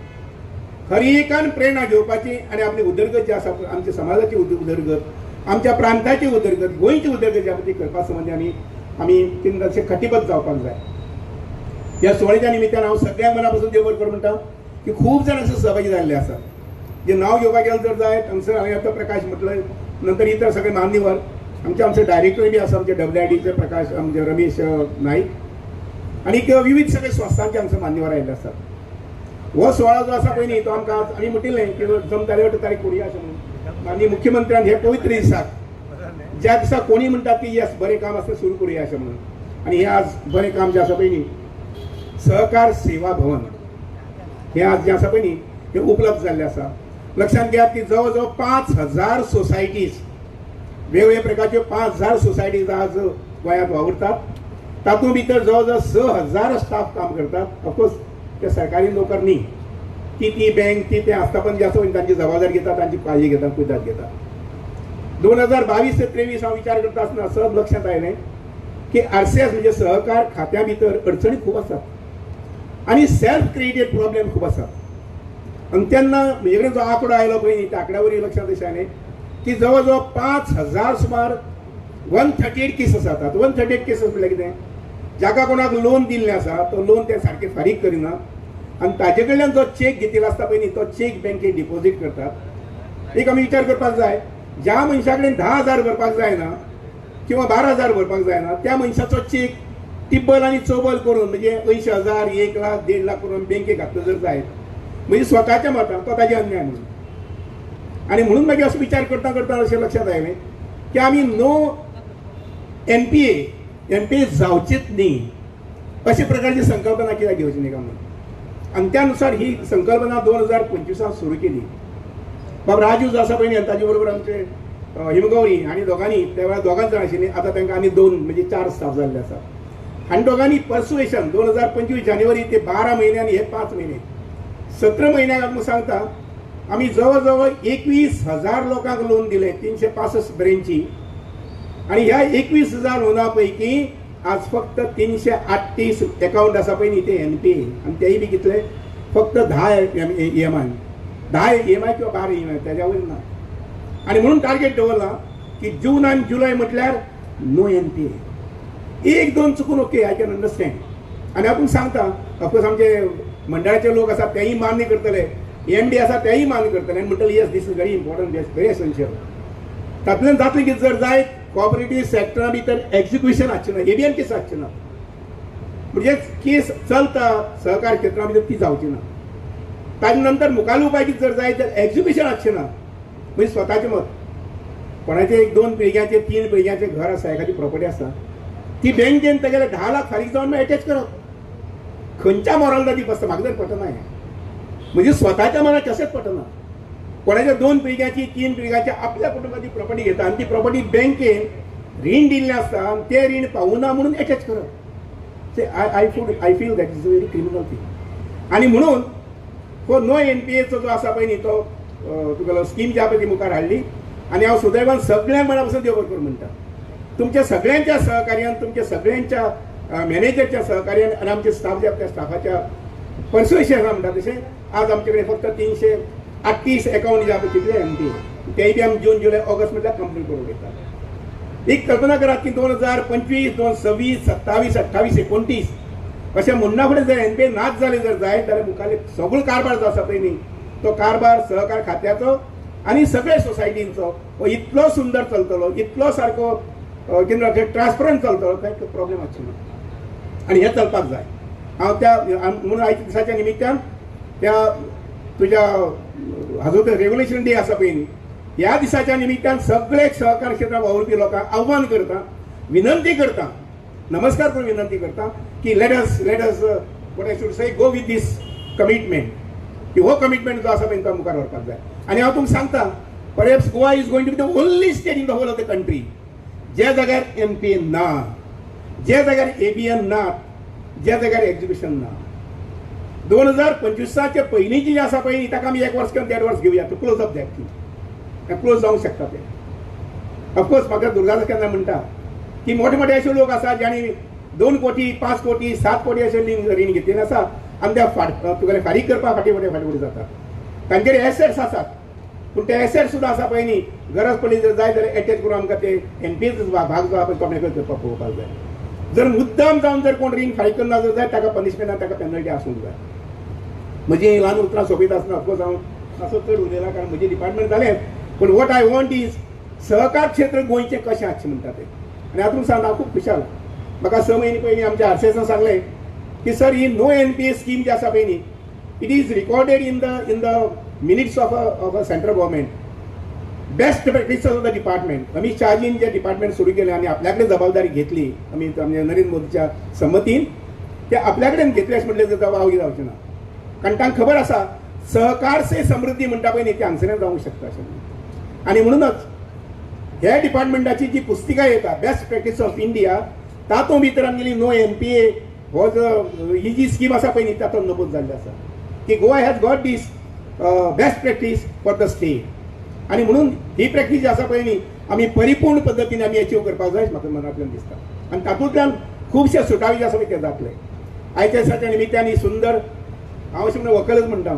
हर एकान प्रेरणा घेवपाची आनी आपली उदरगत जी आसा, आमच्या समाजाची उदरगत, आमच्या प्रांताची उदरगत, गोंयची उदरगत जी आसा ती करपा संबंदी आमी अशें कटिबद्ध जावपाक जाय. ह्या सुवाळ्याच्या निमित्तान हांव सगळ्या मना पासून देव बरें करूं म्हणटा की खूब जाण अशे सहभागी जाल्ले आसात. जे नांव घेवपाक गेलें जर जायत हांगसर हांवें आतां प्रकाश म्हटलें, नंतर इतर सगळे मान्यवर आमचे आमचे डायरेक्टर बी आसा आमचे WIDचे प्रकाश, आमचे रमेश नाईक आनी विविध सगळे संस्थांचे हांगसर मान्यवर आयिल्ले आसात. हो सुवाळो जो आसा पळय न्ही तो आमकां आमी म्हटिल्लें की जमताले वाटत तारीख करुया अशें म्हणून. माननीय मुख्यमंत्र्यान हे पवित्र दिसाक, ज्या दिसा कोणी म्हणटात की येस बरें काम आसता सुरू करुया अशें म्हणून, आनी हें आज बरें काम जें आसा पळय न्ही सहकार सेवा भवन हें आज जें आसा पळय न्ही हें उपलब्ध जाल्लें आसा. लक्षांत घेयात की जवळ जवळ 5000 सोसायटीज, वेगवेगळ्या प्रकारच्यो 5000 सोसायटीज आज गोंयांत वावुरतात. तातूंत भितर जवळ जवळ 6000 स्टाफ काम करतात. ऑफकोर्स ते सरकारी नोकर न्ही, ती ती बँक ती तें आस्थापन जें आसा तांची जबाबदारी घेता, तांची काळजी घेता, कुयदाद घेता. 2022 ते 23 हांव विचार करता आसतना सहज लक्षांत आयलें की RCS म्हणजे सहकार खात्या भितर अडचणी खूब आसात आनी सेल्फ क्रिएटेड प्रॉब्लेम खूब आसात. आनी तेन्ना म्हजे कडेन जो आंकडो आयलो पळय न्ही त्या आंकड्या वरवीं लक्षांत अशें आयलें की जवळ जवळ 5000 सुमार 138 केस आसात. 138 केसीस म्हळ्यार कितें, जाका कोणाक लोन दिल्लें आसा तो लोन ते सारकें फारीक करिना आनी ताजे कडल्यान जो चॅक घेतिल्लो आसता पळय न्ही तो चॅक बँकेत डिपॉझीट करतात. एक आमी विचार करपाक जाय, ज्या मनशा कडेन 10,000 भरपाक जायना किंवा 12,000 भरपाक जायना त्या मनशाचो चॅक टिब्बल आनी चौबल करून म्हणजे 80,000, 1 लाख, 1.5 लाख करून बँकेत घातलो जर जायत म्हणजे स्वताच्या मतान तो ताजे अन्याय म्हणून. आनी म्हणून मागीर असो विचार करता करता अशें लक्षांत आयलें की आमी नो एनपीए, एनपीए जावचीच न्ही अशे प्रकारची संकल्पना कित्याक घेवची न्ही काय म्हणून. आनी त्या नुसार ही संकल्पना 2025 सुरू केली. बाब राजू जो आसा पळय ताजे बरोबर आमचे हिमगौरी आनी दोगांनी त्या वेळार दोगांच जाण आशिल्लीं, आतां तांकां आनी 2 म्हणजे 4 स्टाफ जाल्ले आसा. आनी दोगांनी पर्सुएशन 2025 जानेवारी ते 12 म्हयने आनी हे 5 म्हयने 17 म्हयन्याक आमकां सांगता आमी जवळ जवळ 21,000 लोकांक लोन दिलें 365 ब्रेंची. आनी ह्या 21,000 लोना पैकी आज फक्त 338 एकावंट आसा पळय न्ही ते एनपीए, आनी तेय बी कितले फक्त 10 EMI, 10 EMI किंवा 12 EMI त्याच्या वयर ना. आनी म्हणून टार्गेट दवरला की जून आनी जुलय म्हटल्यार नो एनपीए. 1-2 चुकून ओके I can understand. आनी आपूण सांगता ऑफकोर्स आमचे मंडळाचे लोक आसा तेय मान्य करतले, एमडी आसा तेय मान्य करतले आनी म्हणटले yes this is very important, yes very essential. तातूंतल्यान जातलें कितें जर जायत कॉपरेटीव सेक्टरा भितर एक्झिक्युशन आसचें ना, एबीएन केस आसचें ना, म्हणजे केस चलता सहकार क्षेत्रा भितर ती जावची ना. ताजे नंतर मुखाल उपाय कितें जर जाय तर एक्झिक्युशन आसचें ना, म्हणजे स्वताचें मत कोणाचें 1-2 पिळग्यांचें 3 पिळग्यांचें घर आसा, एखादी प्रॉपर्टी आसा, ती बँकेन तेगेले 10 लाख फारीक जावन मागीर एटॅच करप खंयच्या मोराल ती बसता म्हाका जर पटना हें. म्हणजे स्वताच्या मनाक कशेंच पटना. कोणाच्या 2 पिळग्यांची 3 पिळग्यांची आपल्या कुटुंबाची प्रॉपर्टी घेता आनी ती प्रॉपर्टी बँकेन रीण दिल्लें आसता आनी तें रीण पावना म्हणून एटॅच करप. I feel that is a very criminal thing. आनी म्हणून हो नो एनपीएचो जो आसा पळय न्ही तो तुगेलो स्कीम जी आसा ती मुखार हाडली. आनी हांव सुदैवान सगळ्यांक मना पसून देव बरें करूं म्हणटा, तुमच्या सगळ्यांच्या सहकार्यान, तुमच्या सगळ्यांच्या मॅनेजरच्या सहकार्यान आनी आमचे स्टाफ जे त्या स्टाफाच्या पर्सुएशन आसा म्हणटा तशें आज आमचे कडेन फक्त 338 एकावंट जे आसा तितले एनपीए, तेय बी आमी जून जुलय ऑगस्ट म्हटल्यार कंप्लीट करून घेतात. एक कल्पना करात की 2025, 2026, 27, 28, 29 अशें म्हणना फुडें जर एनपीए नाच जाले जर जायत जाल्यार मुखार सगळो कारभार जो आसा पळय न्ही तो कारभार सहकार खात्याचो आनी सगळे सोसायटींचो हो इतलो सुंदर चलतलो, इतलो सारको कितें ट्रान्सपरंट चलतलो, कांय प्रॉब्लेम आसचो ना. आनी हें चलपाक जाय. हांव त्या म्हणून आयच्या दिसाच्या निमित्तान त्या तुज्या हाजो रेग्युलेशन डे आसा पळय न्ही ह्या दिसाच्या निमित्तान सगळे सहकार क्षेत्रांत वावुरपी लोकांक आव्हान करता, विनंती करता, नमस्कार करून विनंती करता की let us what I should say go with this commitment, की हो कमिटमेंट जो आसा पळय तो मुखार व्हरपाक जाय. आनी हांव तुमकां सांगता perhaps Goa is going to be the only state in the whole of the country ज्या जाग्यार एनपीए ना, ज्या जाग्यार एबीएन ना, ज्या जाग्यार एक्झिक्युशन ना. 2025 पयलींची जी आसा पळय ताका आमी 1 वर्स किंवा 1.5 वर्स घेवया to close up that thing, close जावंक शकता तें. ऑफकोर्स म्हाका दुर्गादास केन्ना म्हणटा की मोठे मोठे अशे लोक आसा जांणी 2 कोटी, 5 कोटी, 7 कोटी अशें रीण घेतिल्लें आसा आनी त्या तुगेलें फारीक करपाक फाटीं फुडें फाटीं फुडें जाता. तांचेर एसेट्स आसात पूण ते एसेट्स सुद्दां आसा पळय न्ही गरज पडली जर जाय जाल्यार एटॅच करून आमकां ते एनपीएच भाग जो आसा पळय तो मेकळो करपाक पळोवपाक जाय. जर मुद्दाम जावन जर कोण रीण फारीक करना जर जाय ताका पनिशमेंट, ताका पेनल्टी आसूंक जाय. म्हजी ल्हान उतरां सोंपीत आसना, ऑफकोर्स हांव मातसो चड उलयलां कारण म्हजें डिपार्टमेंट जालें, पूण what I want is सहकार क्षेत्र गोंयचें कशें आसचें म्हणटा तें. आनी हातूंत सांगता हांव खूब खुशाल. म्हाका 6 म्हयने पयलीं आमच्या आरसीएसान सांगलें की सर ही नो एनपीए स्कीम जी आसा पळय न्ही it is recorded in the minutes of a central government, best practices of the department. Amit शहाजीन J department सुरू केलें आनी आपल्या कडेन जबाबदारी घेतली आमी आमच्या नरेंद्र मोदीच्या संमतीन ते आपल्या कडेन घेतले अशें म्हटलें जाल्यार वावगी जावचें ना, कारण तांकां खबर आसा सहकार से समृद्धी म्हणटा पळय न्ही ती हांगसरल्यान जावंक शकता अशें म्हणून. आनी म्हणूनच ह्या डिपार्टमेंटाची जी पुस्तिका येता बेस्ट प्रॅक्टीस ऑफ इंडिया तातूंत भितर आमगेली नो एनपीए हो जो ही जी स्कीम आसा पळय न्ही तातूंत नमूद जाल्ली आसा की Goa has got this best practice for the state. आनी म्हणून ही प्रॅक्टीस जी आसा पळय न्ही आमी परिपूर्ण पद्दतीन आमी अचीव करपाक जाय म्हाका मनांतल्यान दिसता. आनी तातूंतल्यान खुबशे सुटावे जे आसा पळय ते जातले. आयच्या दिसाच्या निमित्तान ही सुंदर हांव अशें म्हणून व्हंकलच म्हणटा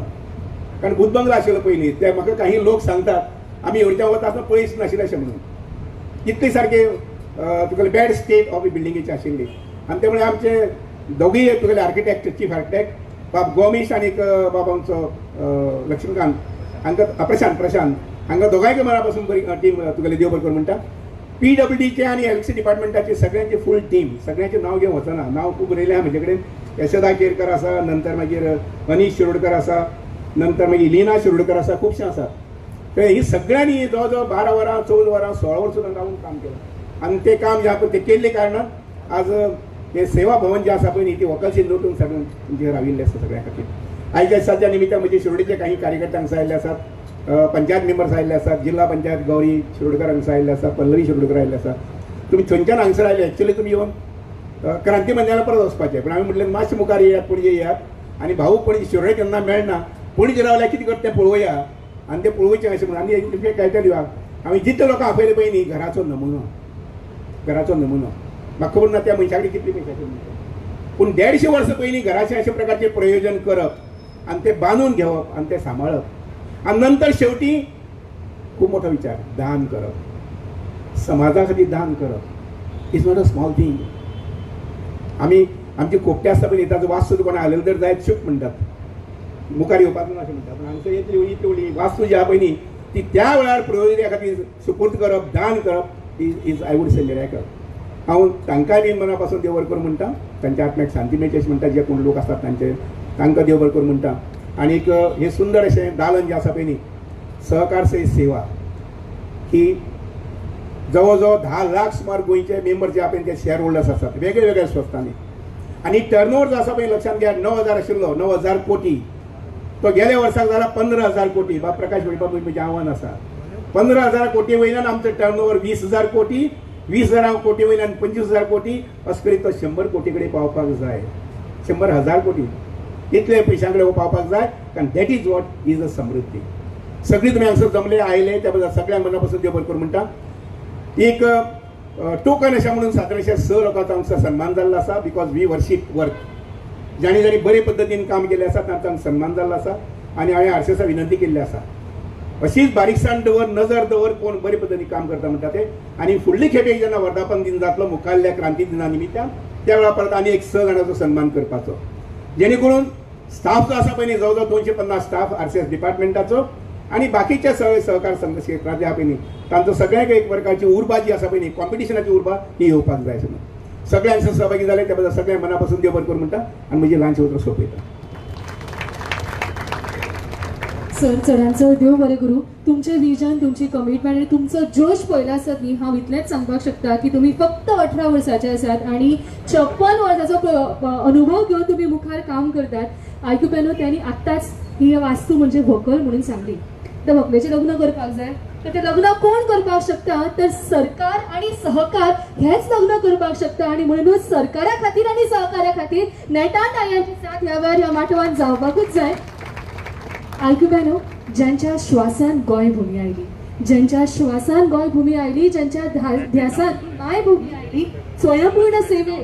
कारण भूतबंगला आशिल्लो पयलीं ते म्हाका काही लोक सांगतात आमी येवच्या वता आसतना पयस नाशिल्लें अशें म्हणून इतली सारके तुगेले बॅड स्टेट ऑफ बिल्डिंगेची आशिल्ली. आनी त्यामुळे आमचे दोगूय तुगेले आर्किटेक्ट, चीफ आर्किटेक्ट बाब गोमेश आनी बाब आमचो लक्ष्मीकांत हांकां प्रशांत हांकां दोगांयक मना पासून बरी टीम तुगेले देव बरें करूं म्हणटा. पीडब्ल्यूडीचे आनी एलसी डिपार्टमेंटाची सगळ्यांची फूल टीम, सगळ्यांचें नांव घेवन वचना, नांव खूब बरयलें आहा म्हजे कडेन. यशोदा केरकर आसा, नंतर मागीर अनीश शिरोडकर आसा, नंतर मागीर लीना शिरोडकर आसा, खुबशें आसा. तर ही सगळ्यांनी जवळ जवळ 12 वरां 14 वरां 16 वरां सुद्दां रावून काम केलें आनी तें काम जें आसा पळय तें केल्ले कारणान आज हें सेवा भवन जें आसा पळय न्ही ती व्हंकल नटून सगळें तुमचेर राविल्लें आसा सगळ्या खातीर. आयच्या दिसाच्या निमित्तान म्हजे शिरोडेचे काही कार्यकर्ते हांगसर आयिल्ले आसात, पंचायत मेंबर्स आयिल्ले आसात, जिल्हा पंचायत गौरी शिरोडकर हांगसर आयिल्ले आसा, पल्लवी शिरोडकर आयिल्ले आसा. तुमी थंयच्यान हांगसर आयले, एक्चुअली तुमी येवन क्रांती मंदिरा परत वचपाचें, पूण आमी म्हटलें मातशें मुखार येयात, पणजे येयात आनी भाऊ पणजे शिरोडे केन्ना मेळना, पणजे रावल्यार कितें करता तें पळोवया आनी तें पळोवचें अशें म्हणून. आनी तुमकां कळटलें हांवें जितले लोकांक आपयले पळय न्ही, घराचो नमुनो, घराचो नमुनो म्हाका खबर ना त्या मनशा कडेन कितली पयशाचे, पूण 150 वर्सां पयलीं घराचें अशा प्रकारचें प्रयोजन करप आनी तें बांदून घेवप आनी तें सांबाळप आनी नंतर शेवटी खूब मोठो विचार दान करप, समाजा खातीर दान करप is not a small thing. आमी आमचे खोपटे आसता पळय ताचो वास्तू कोण आलेलो तर जायत शूक म्हणटात, मुखार येवपाक ना अशें म्हणटात, पूण हांगसर इतली इतली व्हडली वास्तू जी आसा पळय न्ही ती त्या वेळार प्रयोजना खातीर सुपूर्द करप, दान करप is I would say miracle. हांव तांकांय बी मना पासून देव बरें करूं म्हणटा, तांच्या आत्म्याक शांती मेळची अशें म्हणटा, जे कोण लोक आसात तांचे तांकां देव बरें करूं म्हणटा. आनीक हें सुंदर अशें दालन जें आसा पळय न्ही सहकार से सेवा ही जवळ जवळ 10 लाख सुमार गोंयचे मेंबर जे आसा पळय ते शेअर होल्डर्स आसात वेगळे वेगळ्या संस्थांनी आनी टर्नओवर जो आसा पळय लक्षांत घेयात 9,000 आशिल्लो, 9,000 कोटी, तो गेल्या वर्साक जाला 15,000 कोटी. बाब प्रकाश वेळपाक म्हजें आव्हान आसा, 15,000 कोटी वयल्यान आमचो टर्नओवर 20,000 कोटी, 20,000 कोटी वयल्यान 25,000 कोटी, अशें करीत तो 100 कोटी कडेन पावपाक जाय, 100,000 कोटी इतले पयशां कडेन पावपाक जाय, कारण that is what is a Samriddhi. सगळीं तुमी हांगसर जमले आयले त्या बद्दल सगळ्यांक मना पासून देव बरें करूं म्हणटा. एक टोकन अशें म्हणून सादारणशे 6 लोकांचो आमचो सन्मान जाल्लो आसा, because we worship work, जाणी जाणी बरे पद्दतीन काम केल्लें आसा तांचो आमचो सन्मान जाल्लो आसा आनी हांवें आरसीएसा विनंती केल्ली आसा अशीच बारीकसाण दवर, नजर दवर कोण बरे पद्दतीन काम करता म्हणटा ते. आनी फुडले खेपेक जेन्ना वर्धापन दिन जातलो मुखाल्ल्या क्रांती दिना निमित्तान त्या वेळार परत आनी एक 6 जाणांचो सन्मान करपाचो, जेणे करून स्टाफ जो आसा पळय न्ही जवळ जवळ 250 स्टाफ आरसीएस डिपार्टमेंटाचो आनी बाकीचे सगळे सहकार संघ क्षेत्रांतले आसा पळय न्ही तांचो सगळ्यांक एक प्रकारची उर्बा जी आसा पळय न्ही कॉम्पिटिशनाची उर्बा ही येवपाक जाय. सगळ्यांचे सहभागी जाले त्या बद्दल सगळ्यांक मना पासून देव बरें करूं म्हणटा आनी म्हजी ल्हानशें उतर सोंपयता. सर चडान चड देव बरें करूं. तुमचें विजन, तुमची कमिटमेंट आनी तुमचो जोश पळयला आसत न्ही, हांव इतलेंच सांगपाक शकता की तुमी फक्त 18 वर्साचे आसात आनी 56 वर्साचो अनुभव घेवन तुमी मुखार काम करतात. आयकुप्यानो त्यांनी आत्ताच ही वास्तू म्हणजे व्हंकल म्हणून सांगली, तर व्हंकलेचें लग्न करपाक जाय, तर तें लग्न कोण करपाक शकता तर सरकार आनी सहकार हेच लग्न करपाक शकता. आनी म्हणूनच सरकारा खातीर आनी सहकारा खातीर नेटान टाळयांची साथ ह्या वेळार ह्या माटवान जावपाकूच जाय. आयकुप्यानो ज्यांच्या श्वासान गोंय भूमी आयली, ज्यांच्या श्वासान गोंय भूमी आयली, ज्यांच्या ध्यासान मायभूमी आयली, स्वयंपूर्ण सेवे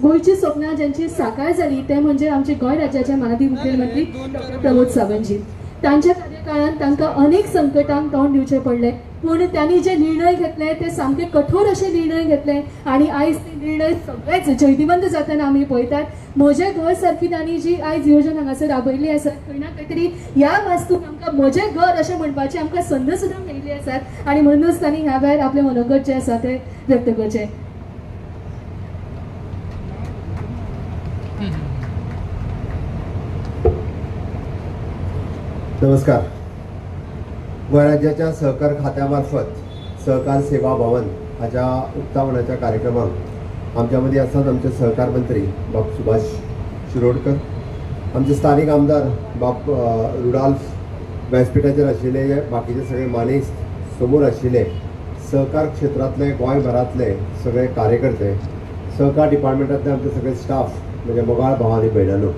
गोंयची स्वप्नां ज्यांची साकार जाली ते म्हणजे आमचे गोंय राज्याचे माननीय मुखेलमंत्री डॉक्टर प्रमोद सावंतजी. तांच्या कार्यकाळांत तांकां अनेक संकटांक तोंड दिवचें पडलें, पूण त्यांनी जे निर्णय घेतले ते सामके कठोर असे निर्णय घेतले आनी आयज ते निर्णय सगळेच जैतिवंत जातना आमी पळयतात. म्हजें घर सारकी तांणी जी आयज योजना हांगासर राबयल्ली आसा, खंय ना खंय तरी ह्या वास्तूक आमकां म्हजें घर अशें म्हणपाची आमकां संद सुद्दां मेळिल्ली आसात आनी म्हणूनच तांणी ह्या वेळार आपलें मनोगत जें आसा तें व्यक्त करचें. नमस्कार. गोंय राज्याच्या सहकार खात्या मार्फत सहकार सेवा भवन हाच्या उक्तावणाच्या कार्यक्रमाक आमच्या मदीं आसात आमचे सहकार मंत्री बाब सुभाष शिरोडकर, आमचे स्थानीक आमदार बाब रुडाल्फ, व्यासपिठाचेर आशिल्ले बाकीचे सगळे मानेस्त, समोर आशिल्ले सहकार क्षेत्रांतले गोंयभरांतले सगळे कार्यकर्ते, सहकार डिपार्टमेंटांतले आमचे सगळे स्टाफ, म्हणजे मोगाळ भाव आनी भयणांनो,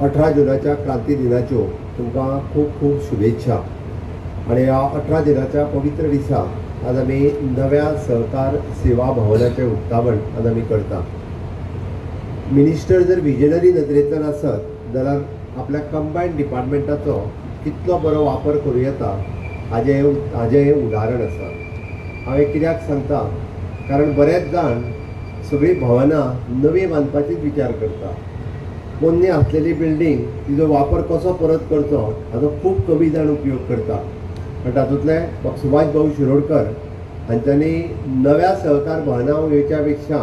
18 जुनाच्या क्रांती दिनाच्यो तुमकां खूब खूब शुभेच्छा. आनी ह्या 18 दिनाच्या पवित्र दिसा आज आमी नव्या सहकार सेवा भवनाचें उक्तावण आज आमी करता. मिनिस्टर जर विजनरी नदरेंतल्यान आसत जाल्यार आपल्या कंबायन डिपार्टमेंटाचो कितलो बरो वापर करूं येता हाजें हें उदाहरण आसा. हांवें कित्याक सांगता, कारण बरेच जाण सगळीं भवनां नवीं बांदपाचीच विचार करता. पोन्नी आसलेली बिल्डींग तिजो वापर कसो परत करचो हाचो खूब कमी जाण उपयोग करता. पण तातूंतले सुभाष भाऊ शिरोडकर हांच्यांनी नव्या सहकार भवना येवच्या पेक्षा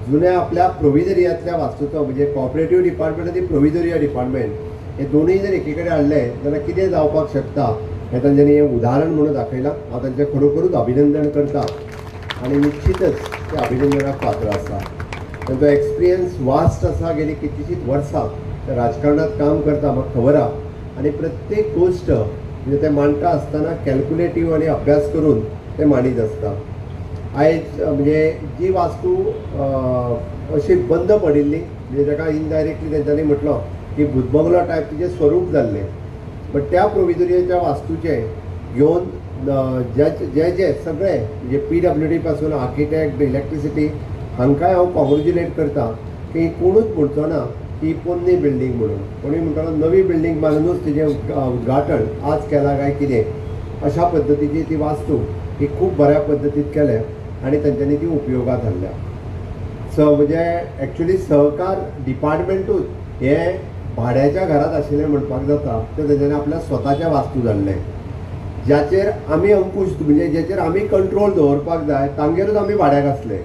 जुन्या आपल्या प्रोविजरियांतल्या वास्तूचो म्हणजे कॉपरेटीव डिपार्टमेंट आनी प्रोविजरिया डिपार्टमेंट हे दोनूय जर एकी कडेन हाडले जाल्यार कितें जावपाक शकता हें तांच्यांनी हें उदाहरण म्हणून दाखयलां. हांव तांचें खरोखरूच अभिनंदन करता आनी निश्चितच ते अभिनंदनाक पात्र आसा. तांचो एक्सपिरियन्स वास्ट आसा, गेली कितलींशींच वर्सां ते राजकारणांत काम करता, म्हाका खबर आहा. आनी प्रत्येक गोश्ट म्हणजे ते मांडटा आसतना कॅल्कुलेटीव आनी अभ्यास करून ते मांडीत आसता. आयज म्हणजे जी वास्तू अशी बंद पडिल्ली, म्हणजे ताका इनडायरेक्टली तेंच्यांनी म्हटलो की भूतबंगलो टायप तिचें स्वरूप जाल्लें, बट त्या प्रोविजोरियाच्या वास्तूचें घेवन जे जे जे सगळे म्हणजे PWD पासून आर्किटेक्ट, इलेक्ट्रिसिटी हांकांय हांव कॉंग्रेच्युलेट करता की कोणूच म्हणचो ना की पोन्नी बिल्डींग म्हणून, कोणूय म्हणटलो नवी बिल्डींग बांदूनच तिजें उद्घाटन आज केलां काय कितें, अशा पद्दतीची ती वास्तू ही खूब बऱ्या पद्दतीत केल्या आनी तेंच्यांनी ती उपयोगात हाडल्या. म्हणजे एक्चुली सहकार डिपार्टमेंटूच हें भाड्याच्या घरांत आशिल्लें म्हणपाक जाता, तें तेंच्यांनी आपल्या स्वताच्या वास्तू जाल्लें, ज्याचेर आमी अंकुश म्हणजे ज्याचेर आमी कंट्रोल दवरपाक जाय तांगेरूच आमी भाड्याक आसले.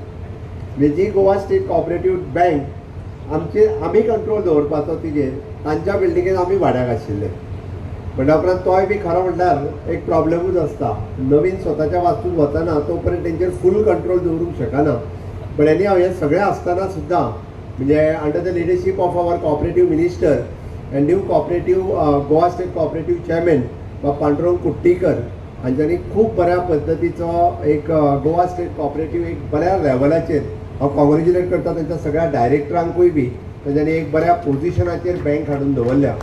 म्हणजे जी गोवा स्टेट कॉपरेटीव बँक आमचेर आमी कंट्रोल दवरपाचो तिजेर, तांच्या बिल्डिंगेन आमी भाड्याक आशिल्ले. म्हणल्या उपरांत तोय बी खरो म्हणल्यार एक प्रॉब्लेमूच आसता, नवीन स्वताच्या वास्तूत वतना तो पर्यंत तेंचेर फूल कंट्रोल दवरूंक शकना. बट एनी हांव हें सगळें आसतना सुद्दां म्हणजे under the leadership of our cooperative minister and new cooperative Goa state cooperative chairman Bab Pandurang Kuttikar हांच्यांनी खूब बऱ्या पद्दतीचो एक गोवा स्टेट कॉपरेटीव एक बऱ्या लेवलाचेर हांव कॉंग्रेच्युलेट करता तांच्या सगळ्या डायरेक्टरांकूय बी तांच्यांनी एक बऱ्या पोजिशनाचेर बँक हाडून दवरल्या.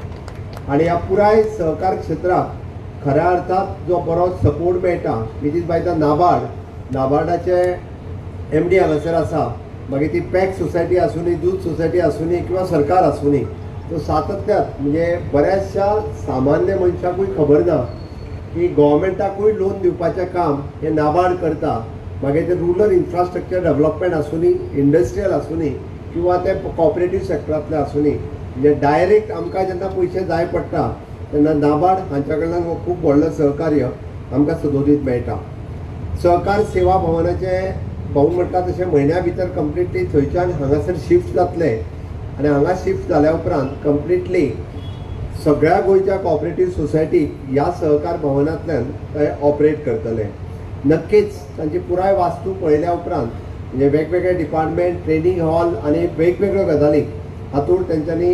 आनी ह्या पुराय सहकार क्षेत्राक खऱ्या अर्थात जो बरो सपोर्ट मेळटा which is by the NABARD, नाबार्डाचे MD हांगासर आसा, मागीर ती पॅक सोसायटी आसूनी, दूद सोसायटी आसूनी किंवा सरकार आसूनी, तो सातत्यात म्हणजे बऱ्याचशा सामान्य मनशाकूय खबर ना की गोवोरमेंटाकूय लोन दिवपाचें काम हें नाबार्ड करता. मागीर ते रुरल इन्फ्रास्ट्रक्चर डेवलपमेंट आसूनी, इंडस्ट्रियल आसूनी किंवा ते कॉपरेटीव सेक्टरांतले आसूनी, म्हणजे डायरेक्ट आमकां जेन्ना पयशे जाय पडटा तेन्ना नाबार्ड हांच्या कडल्यान हो खूब व्हडलो सहकार्य आमकां सदोदीत मेळटा. सहकार सेवा भवनाचें भाऊ म्हणटा तशें म्हयन्या भितर कंप्लिटली थंयच्यान हांगासर शिफ्ट जातलें आनी हांगा शिफ्ट जाल्या उपरांत कंप्लिटली सगळ्या गोंयच्या कॉपरेटीव सोसायटीक ह्या सहकार भवनांतल्यान ते ऑपरेट करतले. नक्कीच तांची पुराय वास्तू पळयल्या उपरांत म्हणजे वेगवेगळे डिपार्टमेंट, ट्रेनींग हॉल आनी वेगवेगळ्यो गजाली हातूंत तेंच्यांनी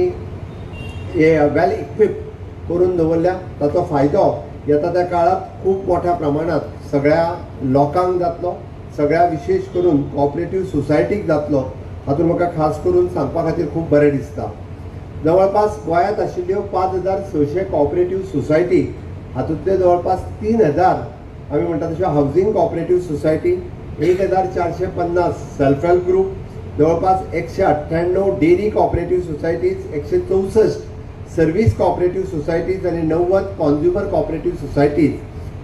हे वेल इक्विप करून दवरल्या. ताचो फायदो येता त्या काळांत खूब मोठ्या प्रमाणांत सगळ्या लोकांक जातलो, सगळ्या विशेश करून कॉपरेटीव सोसायटीक जातलो. हातूंत म्हाका खास करून सांगपा खातीर खूब बरें दिसता. जवळपास गोंयांत आशिल्ल्यो 5600 कॉपरेटीव सोसायटी हातूंतले जवळपास 3000 आमी म्हणटा तश्यो housing cooperative society, 1450 self help group, जवळपास 198 dairy cooperative societies, 164 service cooperative societies आनी 90 कॉन्ज्युमर कॉपरेटीव सोसायटीज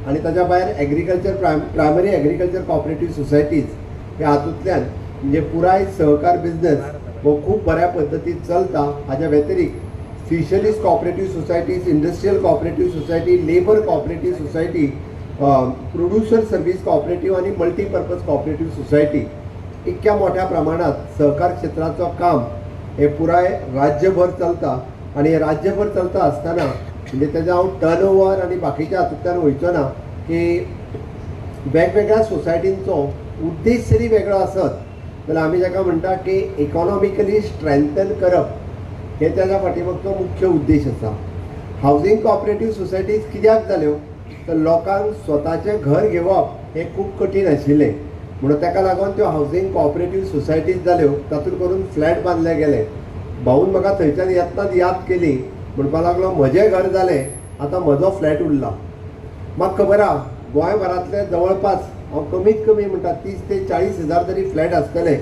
आनी ताच्या भायर agriculture primary agriculture cooperative societies ह्या हातूंतल्यान म्हणजे पुराय सहकार बिजनेस हो खूब बऱ्या पद्दतीन चलता. हाच्या व्यतिरिक्त fisheries cooperative societies, industrial cooperative society, labour cooperative society, producer service cooperative आनी मल्टीपर्पज कॉपरेटीव सोसायटी इतक्या मोठ्या प्रमाणात सहकार क्षेत्राचो काम हे पुराय राज्यभर चलता. आनी हे राज्यभर चलता आसतना म्हणजे तेजो हांव टर्न ओवर आनी बाकीच्या हातूंतल्यान वयचो ना की वेगवेगळ्या सोसायटींचो उद्देश जरी वेगळो आसत जाल्यार आमी जाका म्हणटा की इकॉनॉमिकली स्ट्रेंथन करप हे तेज्या फाटीमागचो मुख्य उद्देश आसा. हावजींग कॉपरेटीव सोसायटीज कित्याक जाल्यो तर लोकांक स्वताचें घर घेवप हें खूब कठीण आशिल्लें, म्हणून ताका लागून त्यो हावजींग कॉपरेटीव सोसायटीज जाल्यो, तातूंत करून फ्लॅट बांदले गेले. भाऊन म्हाका थंयच्यान येतना याद केली, म्हणपाक लागलो म्हजें घर जालें, आतां म्हजो फ्लॅट उरला. म्हाका खबर आहा गोंयभरांतले जवळपास हांव कमीत कमी म्हणटा 30 ते 40 हजार तरी फ्लॅट आसतले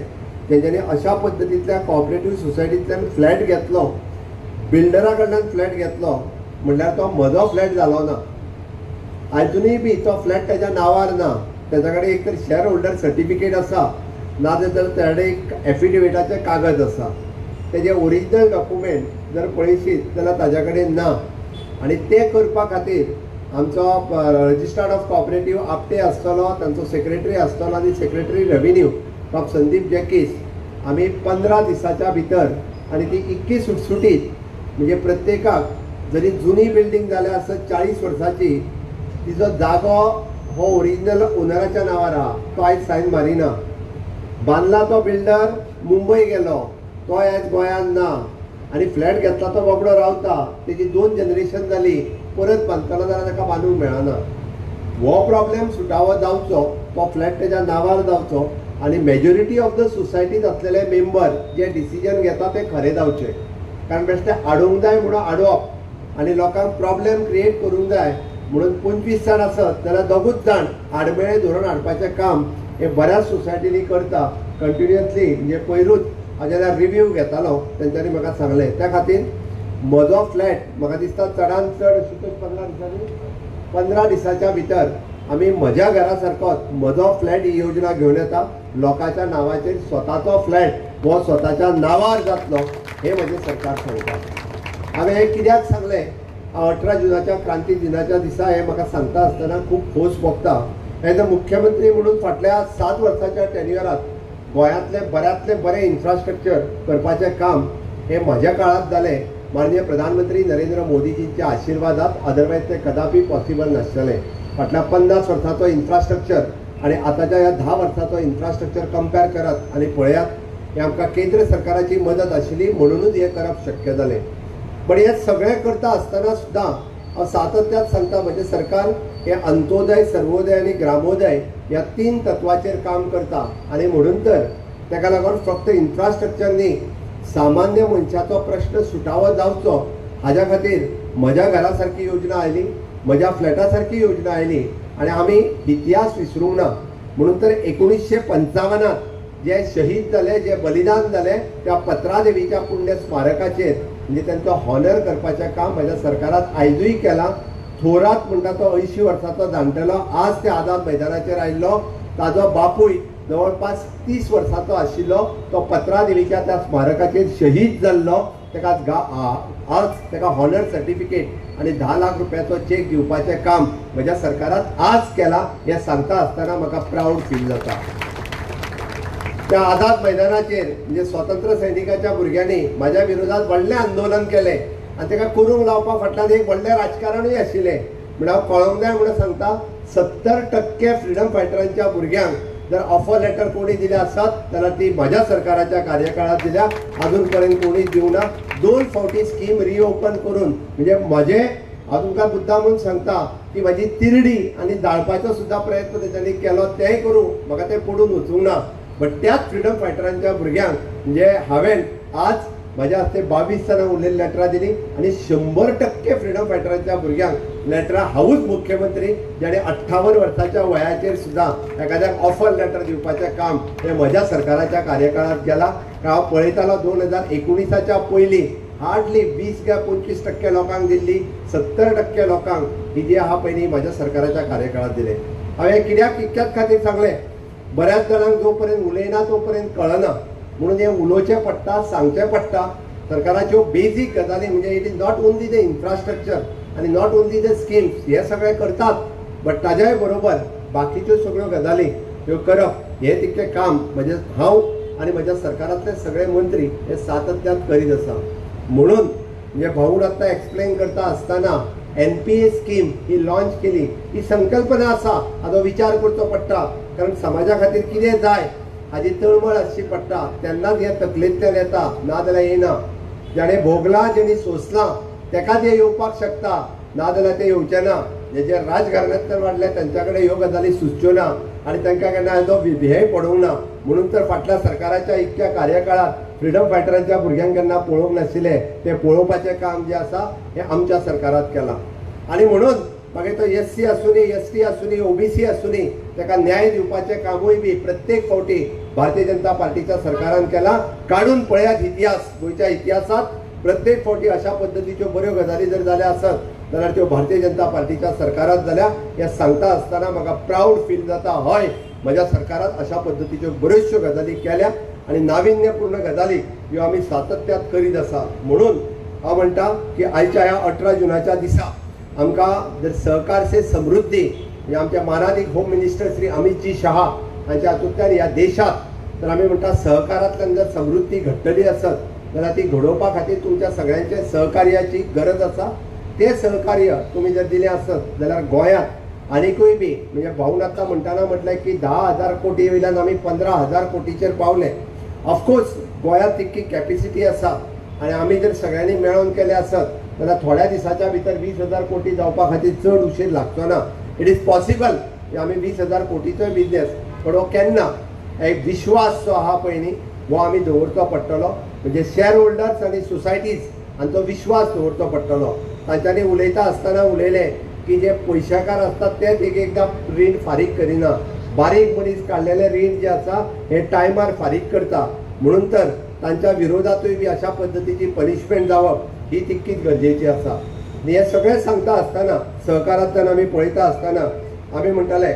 तेंच्यांनी अशा पद्दतींतल्या कॉपरेटीव सोसायटींतल्यान फ्लॅट घेतलो, बिल्डरा कडल्यान फ्लॅट घेतलो म्हणल्यार तो म्हजो फ्लॅट जालो ना. आजुनूय बी तो फ्लॅट तेज्या नांवार ना, तेज्या कडेन एक तर शेअर होल्डर सर्टिफिकेट आसा, ना जाल्यार तेजे कडेन एक एफिडेविटाचें कागद आसा. तेजें ओरिजिनल डॉक्युमेंट जर पळयशीत जाल्यार ताज्या कडेन ना. आनी तें करपा खातीर आमचो रजिस्ट्रार ऑफ कॉपरेटीव आपटे आसतलो, तांचो सेक्रेटरी आसतलो आनी सेक्रेटरी रेव्हेन्यू बाब संदीप जॅकीस, आमी 15 दिसाच्या भितर आनी ती इतकी सुटसुटीत म्हणजे प्रत्येकाक जरी जुनी बिल्डींग जाल्या आसत 40 वर्सांची तिजो जागो हो ओरिजिनल ओनराच्या नांवार आहा, तो आयज सायन मारिना. बांदला तो बिल्डर मुंबय गेलो, तो आयज गोंयांत ना आनी फ्लॅट घेतला तो बाबडो रावता. तेजी 2 जनरेशन जाली, परत बांदतलो जाल्यार ताका बांदूंक मेळना. हो प्रॉब्लेम सुटावो जावचो, तो फ्लॅट तेज्या नांवार जावचो आनी मेजॉरिटी ऑफ the सोसायटींत आसलेले मेंबर जे डिसिजन घेता ते खरें जावचें. कारण बेश्टें आडोवंक जाय म्हणून आडोवप आनी लोकांक प्रॉब्लेम क्रिएट करूंक जाय म्हणून 25 जाण आसत जाल्यार 2 जाण आडमेळें धोरण हाडपाचें काम हे बऱ्याच सोसायटींनी करता कंटिन्युअसली. म्हणजे पयरूच हांव जेन्ना रिव्यू घेतालो तेंच्यांनी म्हाका सांगलें. त्या खातीर म्हजो फ्लॅट म्हाका दिसता चडान चड 15 दिसाच्या भितर आमी म्हज्या घरा सारकोच म्हजो फ्लॅट ही योजना घेवन येता. लोकांच्या नांवाचेर स्वताचो फ्लॅट हो स्वताच्या नांवार जातलो हें म्हजें सरकार सांगता. हांवें हें कित्याक सांगलें, 18 जुनाच्या क्रांती दिनाच्या दिसा हें म्हाका सांगता आसतना खूब खोस भोगता. एज अ मुख्यमंत्री म्हणून फाटल्या 7 वर्साच्या टेन्युअरात गोंयांतलें बऱ्यांतलें बरें इन्फ्रास्ट्रक्चर करपाचें काम हें म्हज्या काळांत जालें माननीय प्रधानमंत्री नरेंद्र मोदीजींच्या आशिर्वादात. अदरवायज तें कदापी पॉसिबल नासतलें. फाटल्या 50 वर्साचो इन्फ्रास्ट्रक्चर आनी आतांच्या ह्या 10 वर्साचो इन्फ्रास्ट्रक्चर कंपेर करात आनी पळयात, हें आमकां केंद्र सरकाराची मदत आशिल्ली म्हणुनूच हें करप शक्य जालें. बट हें सगळें करता आसतना सुद्दां हांव सातत्यात सांगता, म्हजें सरकार हें अंत्योदय, सर्वोदय आनी ग्रामोदय ह्या 3 तत्वाचेर काम करता. आनी म्हणून तर ताका लागून फक्त इन्फ्रास्ट्रक्चर न्ही, सामान्य मनशाचो प्रश्न सुटावो जावचो हाज्या खातीर म्हज्या घरा सारकी योजना आयली, म्हज्या फ्लॅटा सारकी योजना आयली आनी आमी इतिहास विसरूंक ना. म्हणून तर 1955 जे शहीद जाले, जे बलिदान जाले त्या पत्रादेवीच्या पुण्य स्मारकाचेर म्हणजे तांचो हॉनर करपाचें काम म्हज्या सरकारात आयजूय केलां. थोरात म्हणटा तो 80 वर्सांचो जाणटेलो आज त्या आझाद मैदानाचेर आयिल्लो, ताजो बापूय जवळपास 30 वर्सांचो आशिल्लो, तो पत्रादेवीच्या त्या स्मारकाचेर शहीद जाल्लो. ताका आज ताका हॉनर सर्टिफिकेट आनी 10 लाख रुपयाचो चेक दिवपाचें काम म्हज्या सरकारात आज केलां हें सांगता आसतना म्हाका प्रावड फील जाता. त्या आझाद मैदानाचेर म्हणजे स्वतंत्र सैनिकाच्या भुरग्यांनी म्हाज्या विरोधात व्हडलें आंदोलन केलें आनी ताका करूंक लावपा फाटल्यान एक व्हडलें राजकारणूय आशिल्लें. म्हणल्यार हांव कळोंक जाय म्हणून सांगता, 70% फ्रिडम फायटरांच्या भुरग्यांक जर ऑफर लेटर कोणी दिल्या आसत जाल्यार ती म्हज्या सरकाराच्या कार्यकाळात दिल्या, अजून पर्यंत कोणीच दिवना. 2 फावटी स्कीम रिओपन करून म्हणजे म्हजे हांव तुमकां मुद्दाम म्हणून सांगता की म्हजी तिरडी आनी जाळपाचो सुद्दां प्रयत्न तेच्यांनी केलो, तेंय करूं म्हाका तें पडून वचूंक ना. बट त्याच फ्रिडम फायटरांच्या भुरग्यांक म्हणजे हांवें आज म्हज्या हस्ते 22 जाणांक उरलेली लेटरां दिली आनी 100% फ्रिडम फायटरांच्या भुरग्यांक लेटरां हांवूच मुख्यमंत्री जाणें 58 वर्साच्या वयाचेर सुद्दां एखाद्याक ऑफर लेटर दिवपाचें काम हें म्हज्या सरकाराच्या कार्यकाळांत केलां. हांव पळयतालो 2019च्या पयलीं हार्डली 20 काय 25% लोकांक दिल्ली, 70% लोकांक ही जी आहा पयलीं म्हज्या सरकाराच्या कार्यकाळांत दिलें. हांवें कित्याक इतक्याच खातीर सांगलें, बऱ्याच जाणांक जो पर्यंत उलयना तो पर्यंत कळना, म्हणून हें उलोवचें पडटा, सांगचें पडटा. सरकाराच्यो बेजीक गजाली म्हणजे it is not only the infrastructure आनी not only the schemes, हे सगळें करतात बट ताज्याय बरोबर बाकीच्यो सगळ्यो गजाली ह्यो करप हें तितकें काम म्हणजे हांव आनी म्हज्या सरकारांतले सगळे मंत्री हे सातत्यान करीत आसा. म्हणून म्हणजे भाऊन आत्तां एक्सप्लेन करता आसतना NPA scheme ही लॉन्च केली, ही संकल्पना आसा, हाजो विचार करचो पडटा, कारण समाजा खातीर कितें जाय हाजी तळमळ आसची पडटा, तेन्नाच हें तकलेंतल्यान येता, ना जाल्यार येना. जाणें भोगलां, जेणी सोंसलां तेकाच हें येवपाक शकता, ना जाल्यार तें येवचें ना. जे जे राजघराण्यांतल्यान वाडले तेंच्या कडेन ह्यो गजाली सुचच्यो ना आनी तांकां केन्ना हाजो हेंय पडूंक ना. म्हणून तर फाटल्या सरकाराच्या इतक्या कार्यकाळांत फ्रिडम फायटरांच्या भुरग्यांक केन्ना पळोवंक नाशिल्लें, तें पळोवपाचें काम जें आसा हें आमच्या सरकारांत केलां. आनी म्हणून मागीर तो SC आसूं न्ही, ST आसूं न्ही, OBC आसूं न्ही, ताका न्याय दिवपाचें कामूय बी प्रत्येक फावटी भारतीय जनता पार्टीच्या सरकारान केलां. काडून पळयात इतिहास, गोंयच्या इतिहासांत प्रत्येक फावटी अशा पद्दतीच्यो बऱ्यो गजाली जर जाल्या आसत जाल्यार त्यो भारतीय जनता पार्टीच्या सरकारांत जाल्या हें सांगता आसतना म्हाका प्रावड फील जाता. हय, म्हज्या सरकारांत अशा पद्दतीच्यो बऱ्योचश्यो गजाली केल्या आनी नाविन्यपूर्ण गजाली ह्यो आमी सातत्यात करीत आसा. म्हणून हांव म्हणटा की आयच्या ह्या 18 जुनाच्या दिसा आमकां जर सहकार से समृद्धी म्हणजे आमच्या मानादीक होम मिनिस्टर श्री अमितजी शहा हांच्या हातूंतल्यान ह्या देशांत तर आमी म्हणटा सहकारांतल्यान जर समृद्धी घडटली आसत जाल्यार ती घडोवपा खातीर तुमच्या सगळ्यांच्या सहकार्याची गरज आसा. तें सहकार्य तुमी जर दिलें आसत जाल्यार गोंयांत आनीकूय बी म्हणजे भाऊन आतां म्हणटाना म्हटलें की 10,000 कोटी वयल्यान आमी 15,000 कोटीचेर पावले. ऑफकोर्स गोंयांत तितकी कॅपेसिटी आसा आनी आमी जर सगळ्यांनी मेळोन केलें आसत जाल्यार थोड्या दिसाच्या भितर 20,000 कोटी जावपा खातीर चड उशीर लागचो ना. It is possible की आमी 20,000 कोटीचोय बिजनेस, पण हो केन्ना एक विश्वास जो आहा पळय न्ही हो आमी दवरचो पडटलो. म्हणजे शेअर होल्डर्स आनी सोसायटीज हांचो विश्वास दवरचो पडटलो. तांच्यांनी उलयता आसतना उलयलें की जे पयशाकार आसतात तेच एक एकदां रीण फारीक करिना, बारीक मनीस काडलेलें रीण जें आसा हें टायमार फारीक करता. म्हणून तर तांच्या विरोधातूय बी अशा पद्दतीची पनिशमेंट जावप ही तितकीच गरजेची आसा. आनी हें सगळें सांगता आसतना सहकारांतल्यान आमी पळयता आसतना आमी म्हणटाले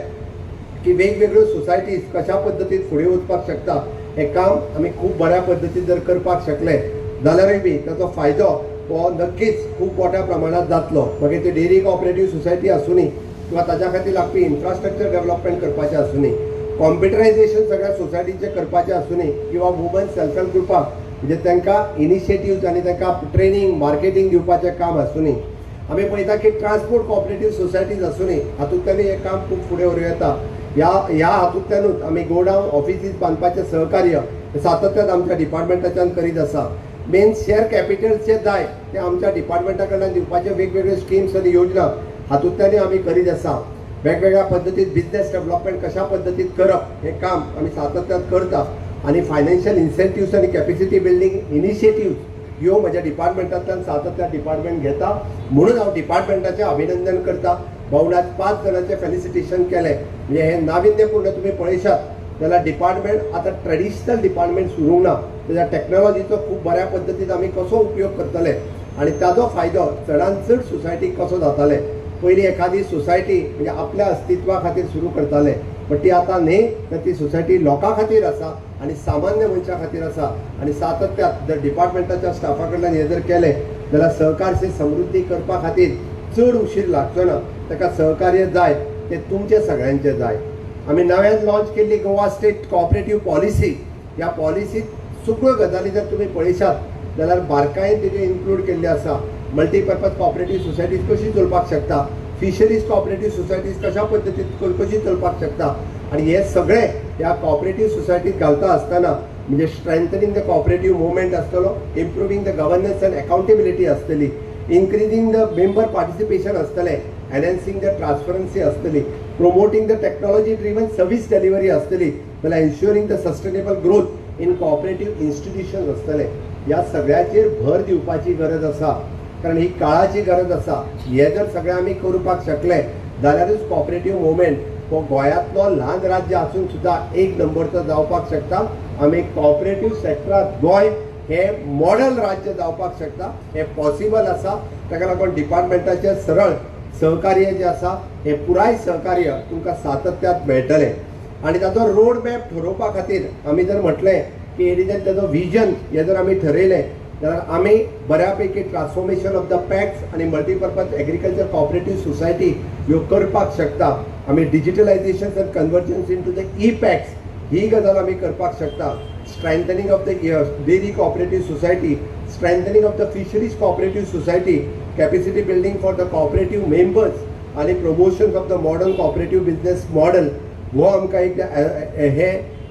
की वेगवेगळ्यो सोसायटीज कशा पद्दतीन फुडें वचपाक शकता हें काम आमी खूब बऱ्या पद्दतीन जर करपाक शकले जाल्यारूय बी ताचो फायदो हो नक्कीच खूब मोठ्या प्रमाणांत जातलो. मागीर ती डेअरी कॉपरेटीव सोसायटी आसूनी किंवा ताच्या खातीर लागपी इन्फ्रास्ट्रक्चर डेव्हलपमेंट करपाचें आसूनी, कॉम्प्युटरायझेशन सगळ्या सोसायटींचें करपाचें आसूनी, किंवा वुमन सेल्फ हेल्प ग्रुपाक म्हणजे तांकां इनिशिएटिव्स आनी तांकां ट्रेनींग मार्केटींग दिवपाचें काम आसूनी. आमी पळयता की ट्रान्सपोर्ट कॉपरेटीव सोसायटीज आसूनी हातूंतल्यानूय हें काम खूब फुडें व्हरूं येता. ह्या हातूंतल्यानूच आमी गोडावन ऑफिसीस बांदपाचें सहकार्य सातत्यान आमच्या डिपार्टमेंटाच्यान करीत आसा. मेन शेअर कॅपिटल जे जाय ते आमच्या डिपार्टमेंटा कडल्यान दिवपाचे वेगवेगळे स्किम्स आनी योजना हातूंतल्यानूय आमी करीत आसा. वेगवेगळ्या पद्दतीन बिजनेस डेव्हलपमेंट कशा पद्दतीन करप हें काम आमी सातत्यान करता आनी फायनान्शियल इन्सेंटिव्स आनी कॅपेसिटी बिल्डींग इनिशिएटिव्स ह्यो म्हज्या डिपार्टमेंटांतल्यान सातत्यान डिपार्टमेंट घेता. म्हणून हांव डिपार्टमेंटाचें अभिनंदन करता. भाऊन आज 5 जाणांचें फेलिसिटेशन केलें, म्हणजे हें नाविन्यपूर्ण तुमी पळयशात जाल्यार डिपार्टमेंट आतां ट्रेडिशनल डिपार्टमेंट उरूंक ना, जाल्यार टॅक्नोलॉजीचो खूब बऱ्या पद्दतीन आमी कसो उपयोग करतले आनी ताजो फायदो चडान चड सोसायटीक कसो जाताले. पयलीं एखादी सोसायटी म्हणजे आपल्या अस्तित्वा खातीर सुरू करताले, पण ती आतां न्ही, तर ती सोसायटी लोकां खातीर आसा आनी सामान्य मनशां खातीर आसा. आनी सातत्यात जर डिपार्टमेंटाच्या स्टाफा कडल्यान हें जर केलें जाल्यार सहकार समृद्धी करपा खातीर चड उशीर लागचो ना. ताका सहकार्य जाय तें तुमचें सगळ्यांचें जाय. आमी नव्यान लॉन्च केल्ली गोवा स्टेट कॉपरेटीव पॉलिसी, ह्या पॉलिसीत सगळ्यो गजाली जर तुमी पळयशात जाल्यार बारकायेन तेजें इन्क्लूड केल्लें आसा. मल्टीपर्पज कॉपरेटीव सोसायटीज कशी चलपाक शकता, फिशरीज कॉपरेटीव सोसायटीज कशा पद्दतीन कशी चलपाक शकता, आनी हे सगळें ह्या कॉपरेटीव सोसायटीत घालता आसतना म्हणजे स्ट्रेंथनिंग the cooperative मुवमेंट आसतलो, improving the governance and accountability आसतली, इन्क्रिजींग the member participation आसतलें, एनहॅन्सिंग the transparency आसतली, promoting the technology driven service delivery आसतली, जाल्यार ensuring the sustainable growth in cooperative institutions आसतलें. ह्या सगळ्याचेर भर दिवपाची गरज आसा, कारण ही काळाची गरज आसा. हें जर सगळें आमी करपाक शकले जाल्यारूच कॉपरेटीव मुवमेंट हो गोंयांतलो ल्हान राज्य आसून सुद्दां एक नंबरचो जावपाक शकता. आमी कॉपरेटीव सेक्टरांत गोंय हें मॉडल राज्य जावपाक शकता, हें पॉसिबल आसा. ताका लागून डिपार्टमेंटाचें सरळ सहकार्य जें आसा हें पुराय सहकार्य तुमकां सातत्यात मेळटलें. आनी ताचो रोड मॅप ठरोवपा खातीर आमी जर म्हटलें की it is ताजो विजन हें जर आमी ठरयलें जाल्यार आमी बऱ्या पैकी ट्रान्सफॉर्मेशन ऑफ the पॅक्स आनी मल्टीपर्पज एग्रीकल्चर कॉपरेटीव सोसायटी ह्यो करपाक शकता. आमी digitalisation and convergence into the e PACS ही गजाल आमी करपाक शकता. Strengthening of the dairy cooperative society, strengthening of the fisheries cooperative society, capacity building for the cooperative members आनी promotion of the modern cooperative business model हो आमकां एक हे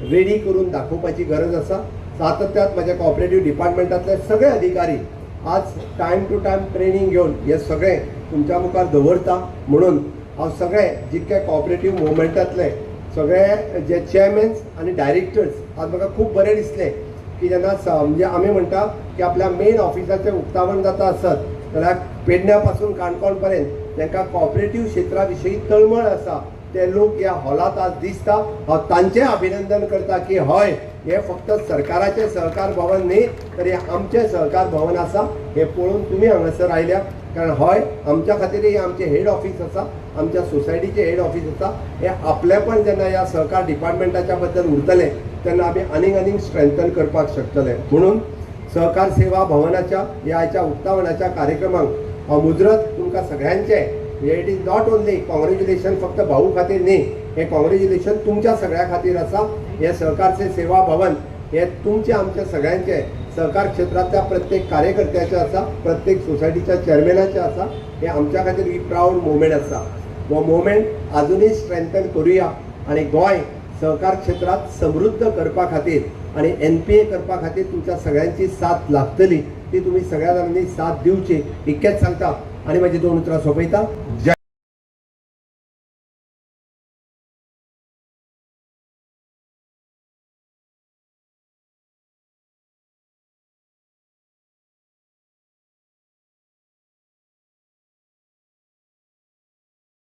ready करून दाखोवपाची गरज आसा. सातत्यात म्हज्या कॉपरेटीव डिपार्टमेंटांतले सगळे अधिकारी आज टायम टू टायम ट्रेनींग घेवन हे सगळें तुमच्या मुखार दवरता. म्हणून हांव सगळे जितके कॉपरेटीव मुवमेंटांतले सगळे जे चेअरमॅन्स आनी डायरेक्टर्स आज म्हाका खूब बरें दिसलें की जेन्ना म्हणजे आमी म्हणटा की आपल्या मेन ऑफिसाचें उक्तावण जाता आसत जाल्यार पेडण्या पासून काणकोण पर्यंत तांकां कॉपरेटीव क्षेत्रा विशीं तळमळ आसा ते लोक ह्या हॉलांत आज दिसता. हांव तांचें अभिनंदन करता की हय, हें फक्त सरकाराचें सहकार भवन न्ही तर हें आमचें सहकार भवन आसा. हें पळोवन तुमी हांगासर आयल्या, कारण हय आमच्या खातीर हें आमचें हेड ऑफीस आसा, आमच्या सोसायटीचें हेड ऑफीस आसा. हें आपलेपण जेन्ना ह्या सहकार डिपार्टमेंटाच्या बद्दल उरतलें तेन्ना आमी आनीक आनीक स्ट्रेंथन करपाक शकतले. म्हणून सहकार सेवा भवनाच्या ह्या आयच्या उक्तावणाच्या कार्यक्रमाक हांव मुजरत तुमकां सगळ्यांचें, it is not only congratulation फक्त भाऊ खातीर न्ही, हें कॉंग्रेच्युलेशन तुमच्या सगळ्या खातीर आसा. हें सहकार सेवा भवन हें तुमचें आमच्या सगळ्यांचें सहकार क्षेत्रांतल्या प्रत्येक कार्यकर्त्याचें आसा, प्रत्येक सोसायटीच्या चेअरमॅनाचें आसा. हें आमच्या खातीर ही प्रावड मुवमेंट आसा. हो मुवमेंट आजुनूय स्ट्रेंथन करुया आनी गोंय सहकार क्षेत्रांत समृद्ध करपा खातीर आनी एनपीए करपा खातीर तुमच्या सगळ्यांची साथ लागतली, ती तुमी सगळ्या जाणांनी साथ दिवची इतकेंच सांगता आनी म्हाजी दोन उतरां सोंपयता. जय.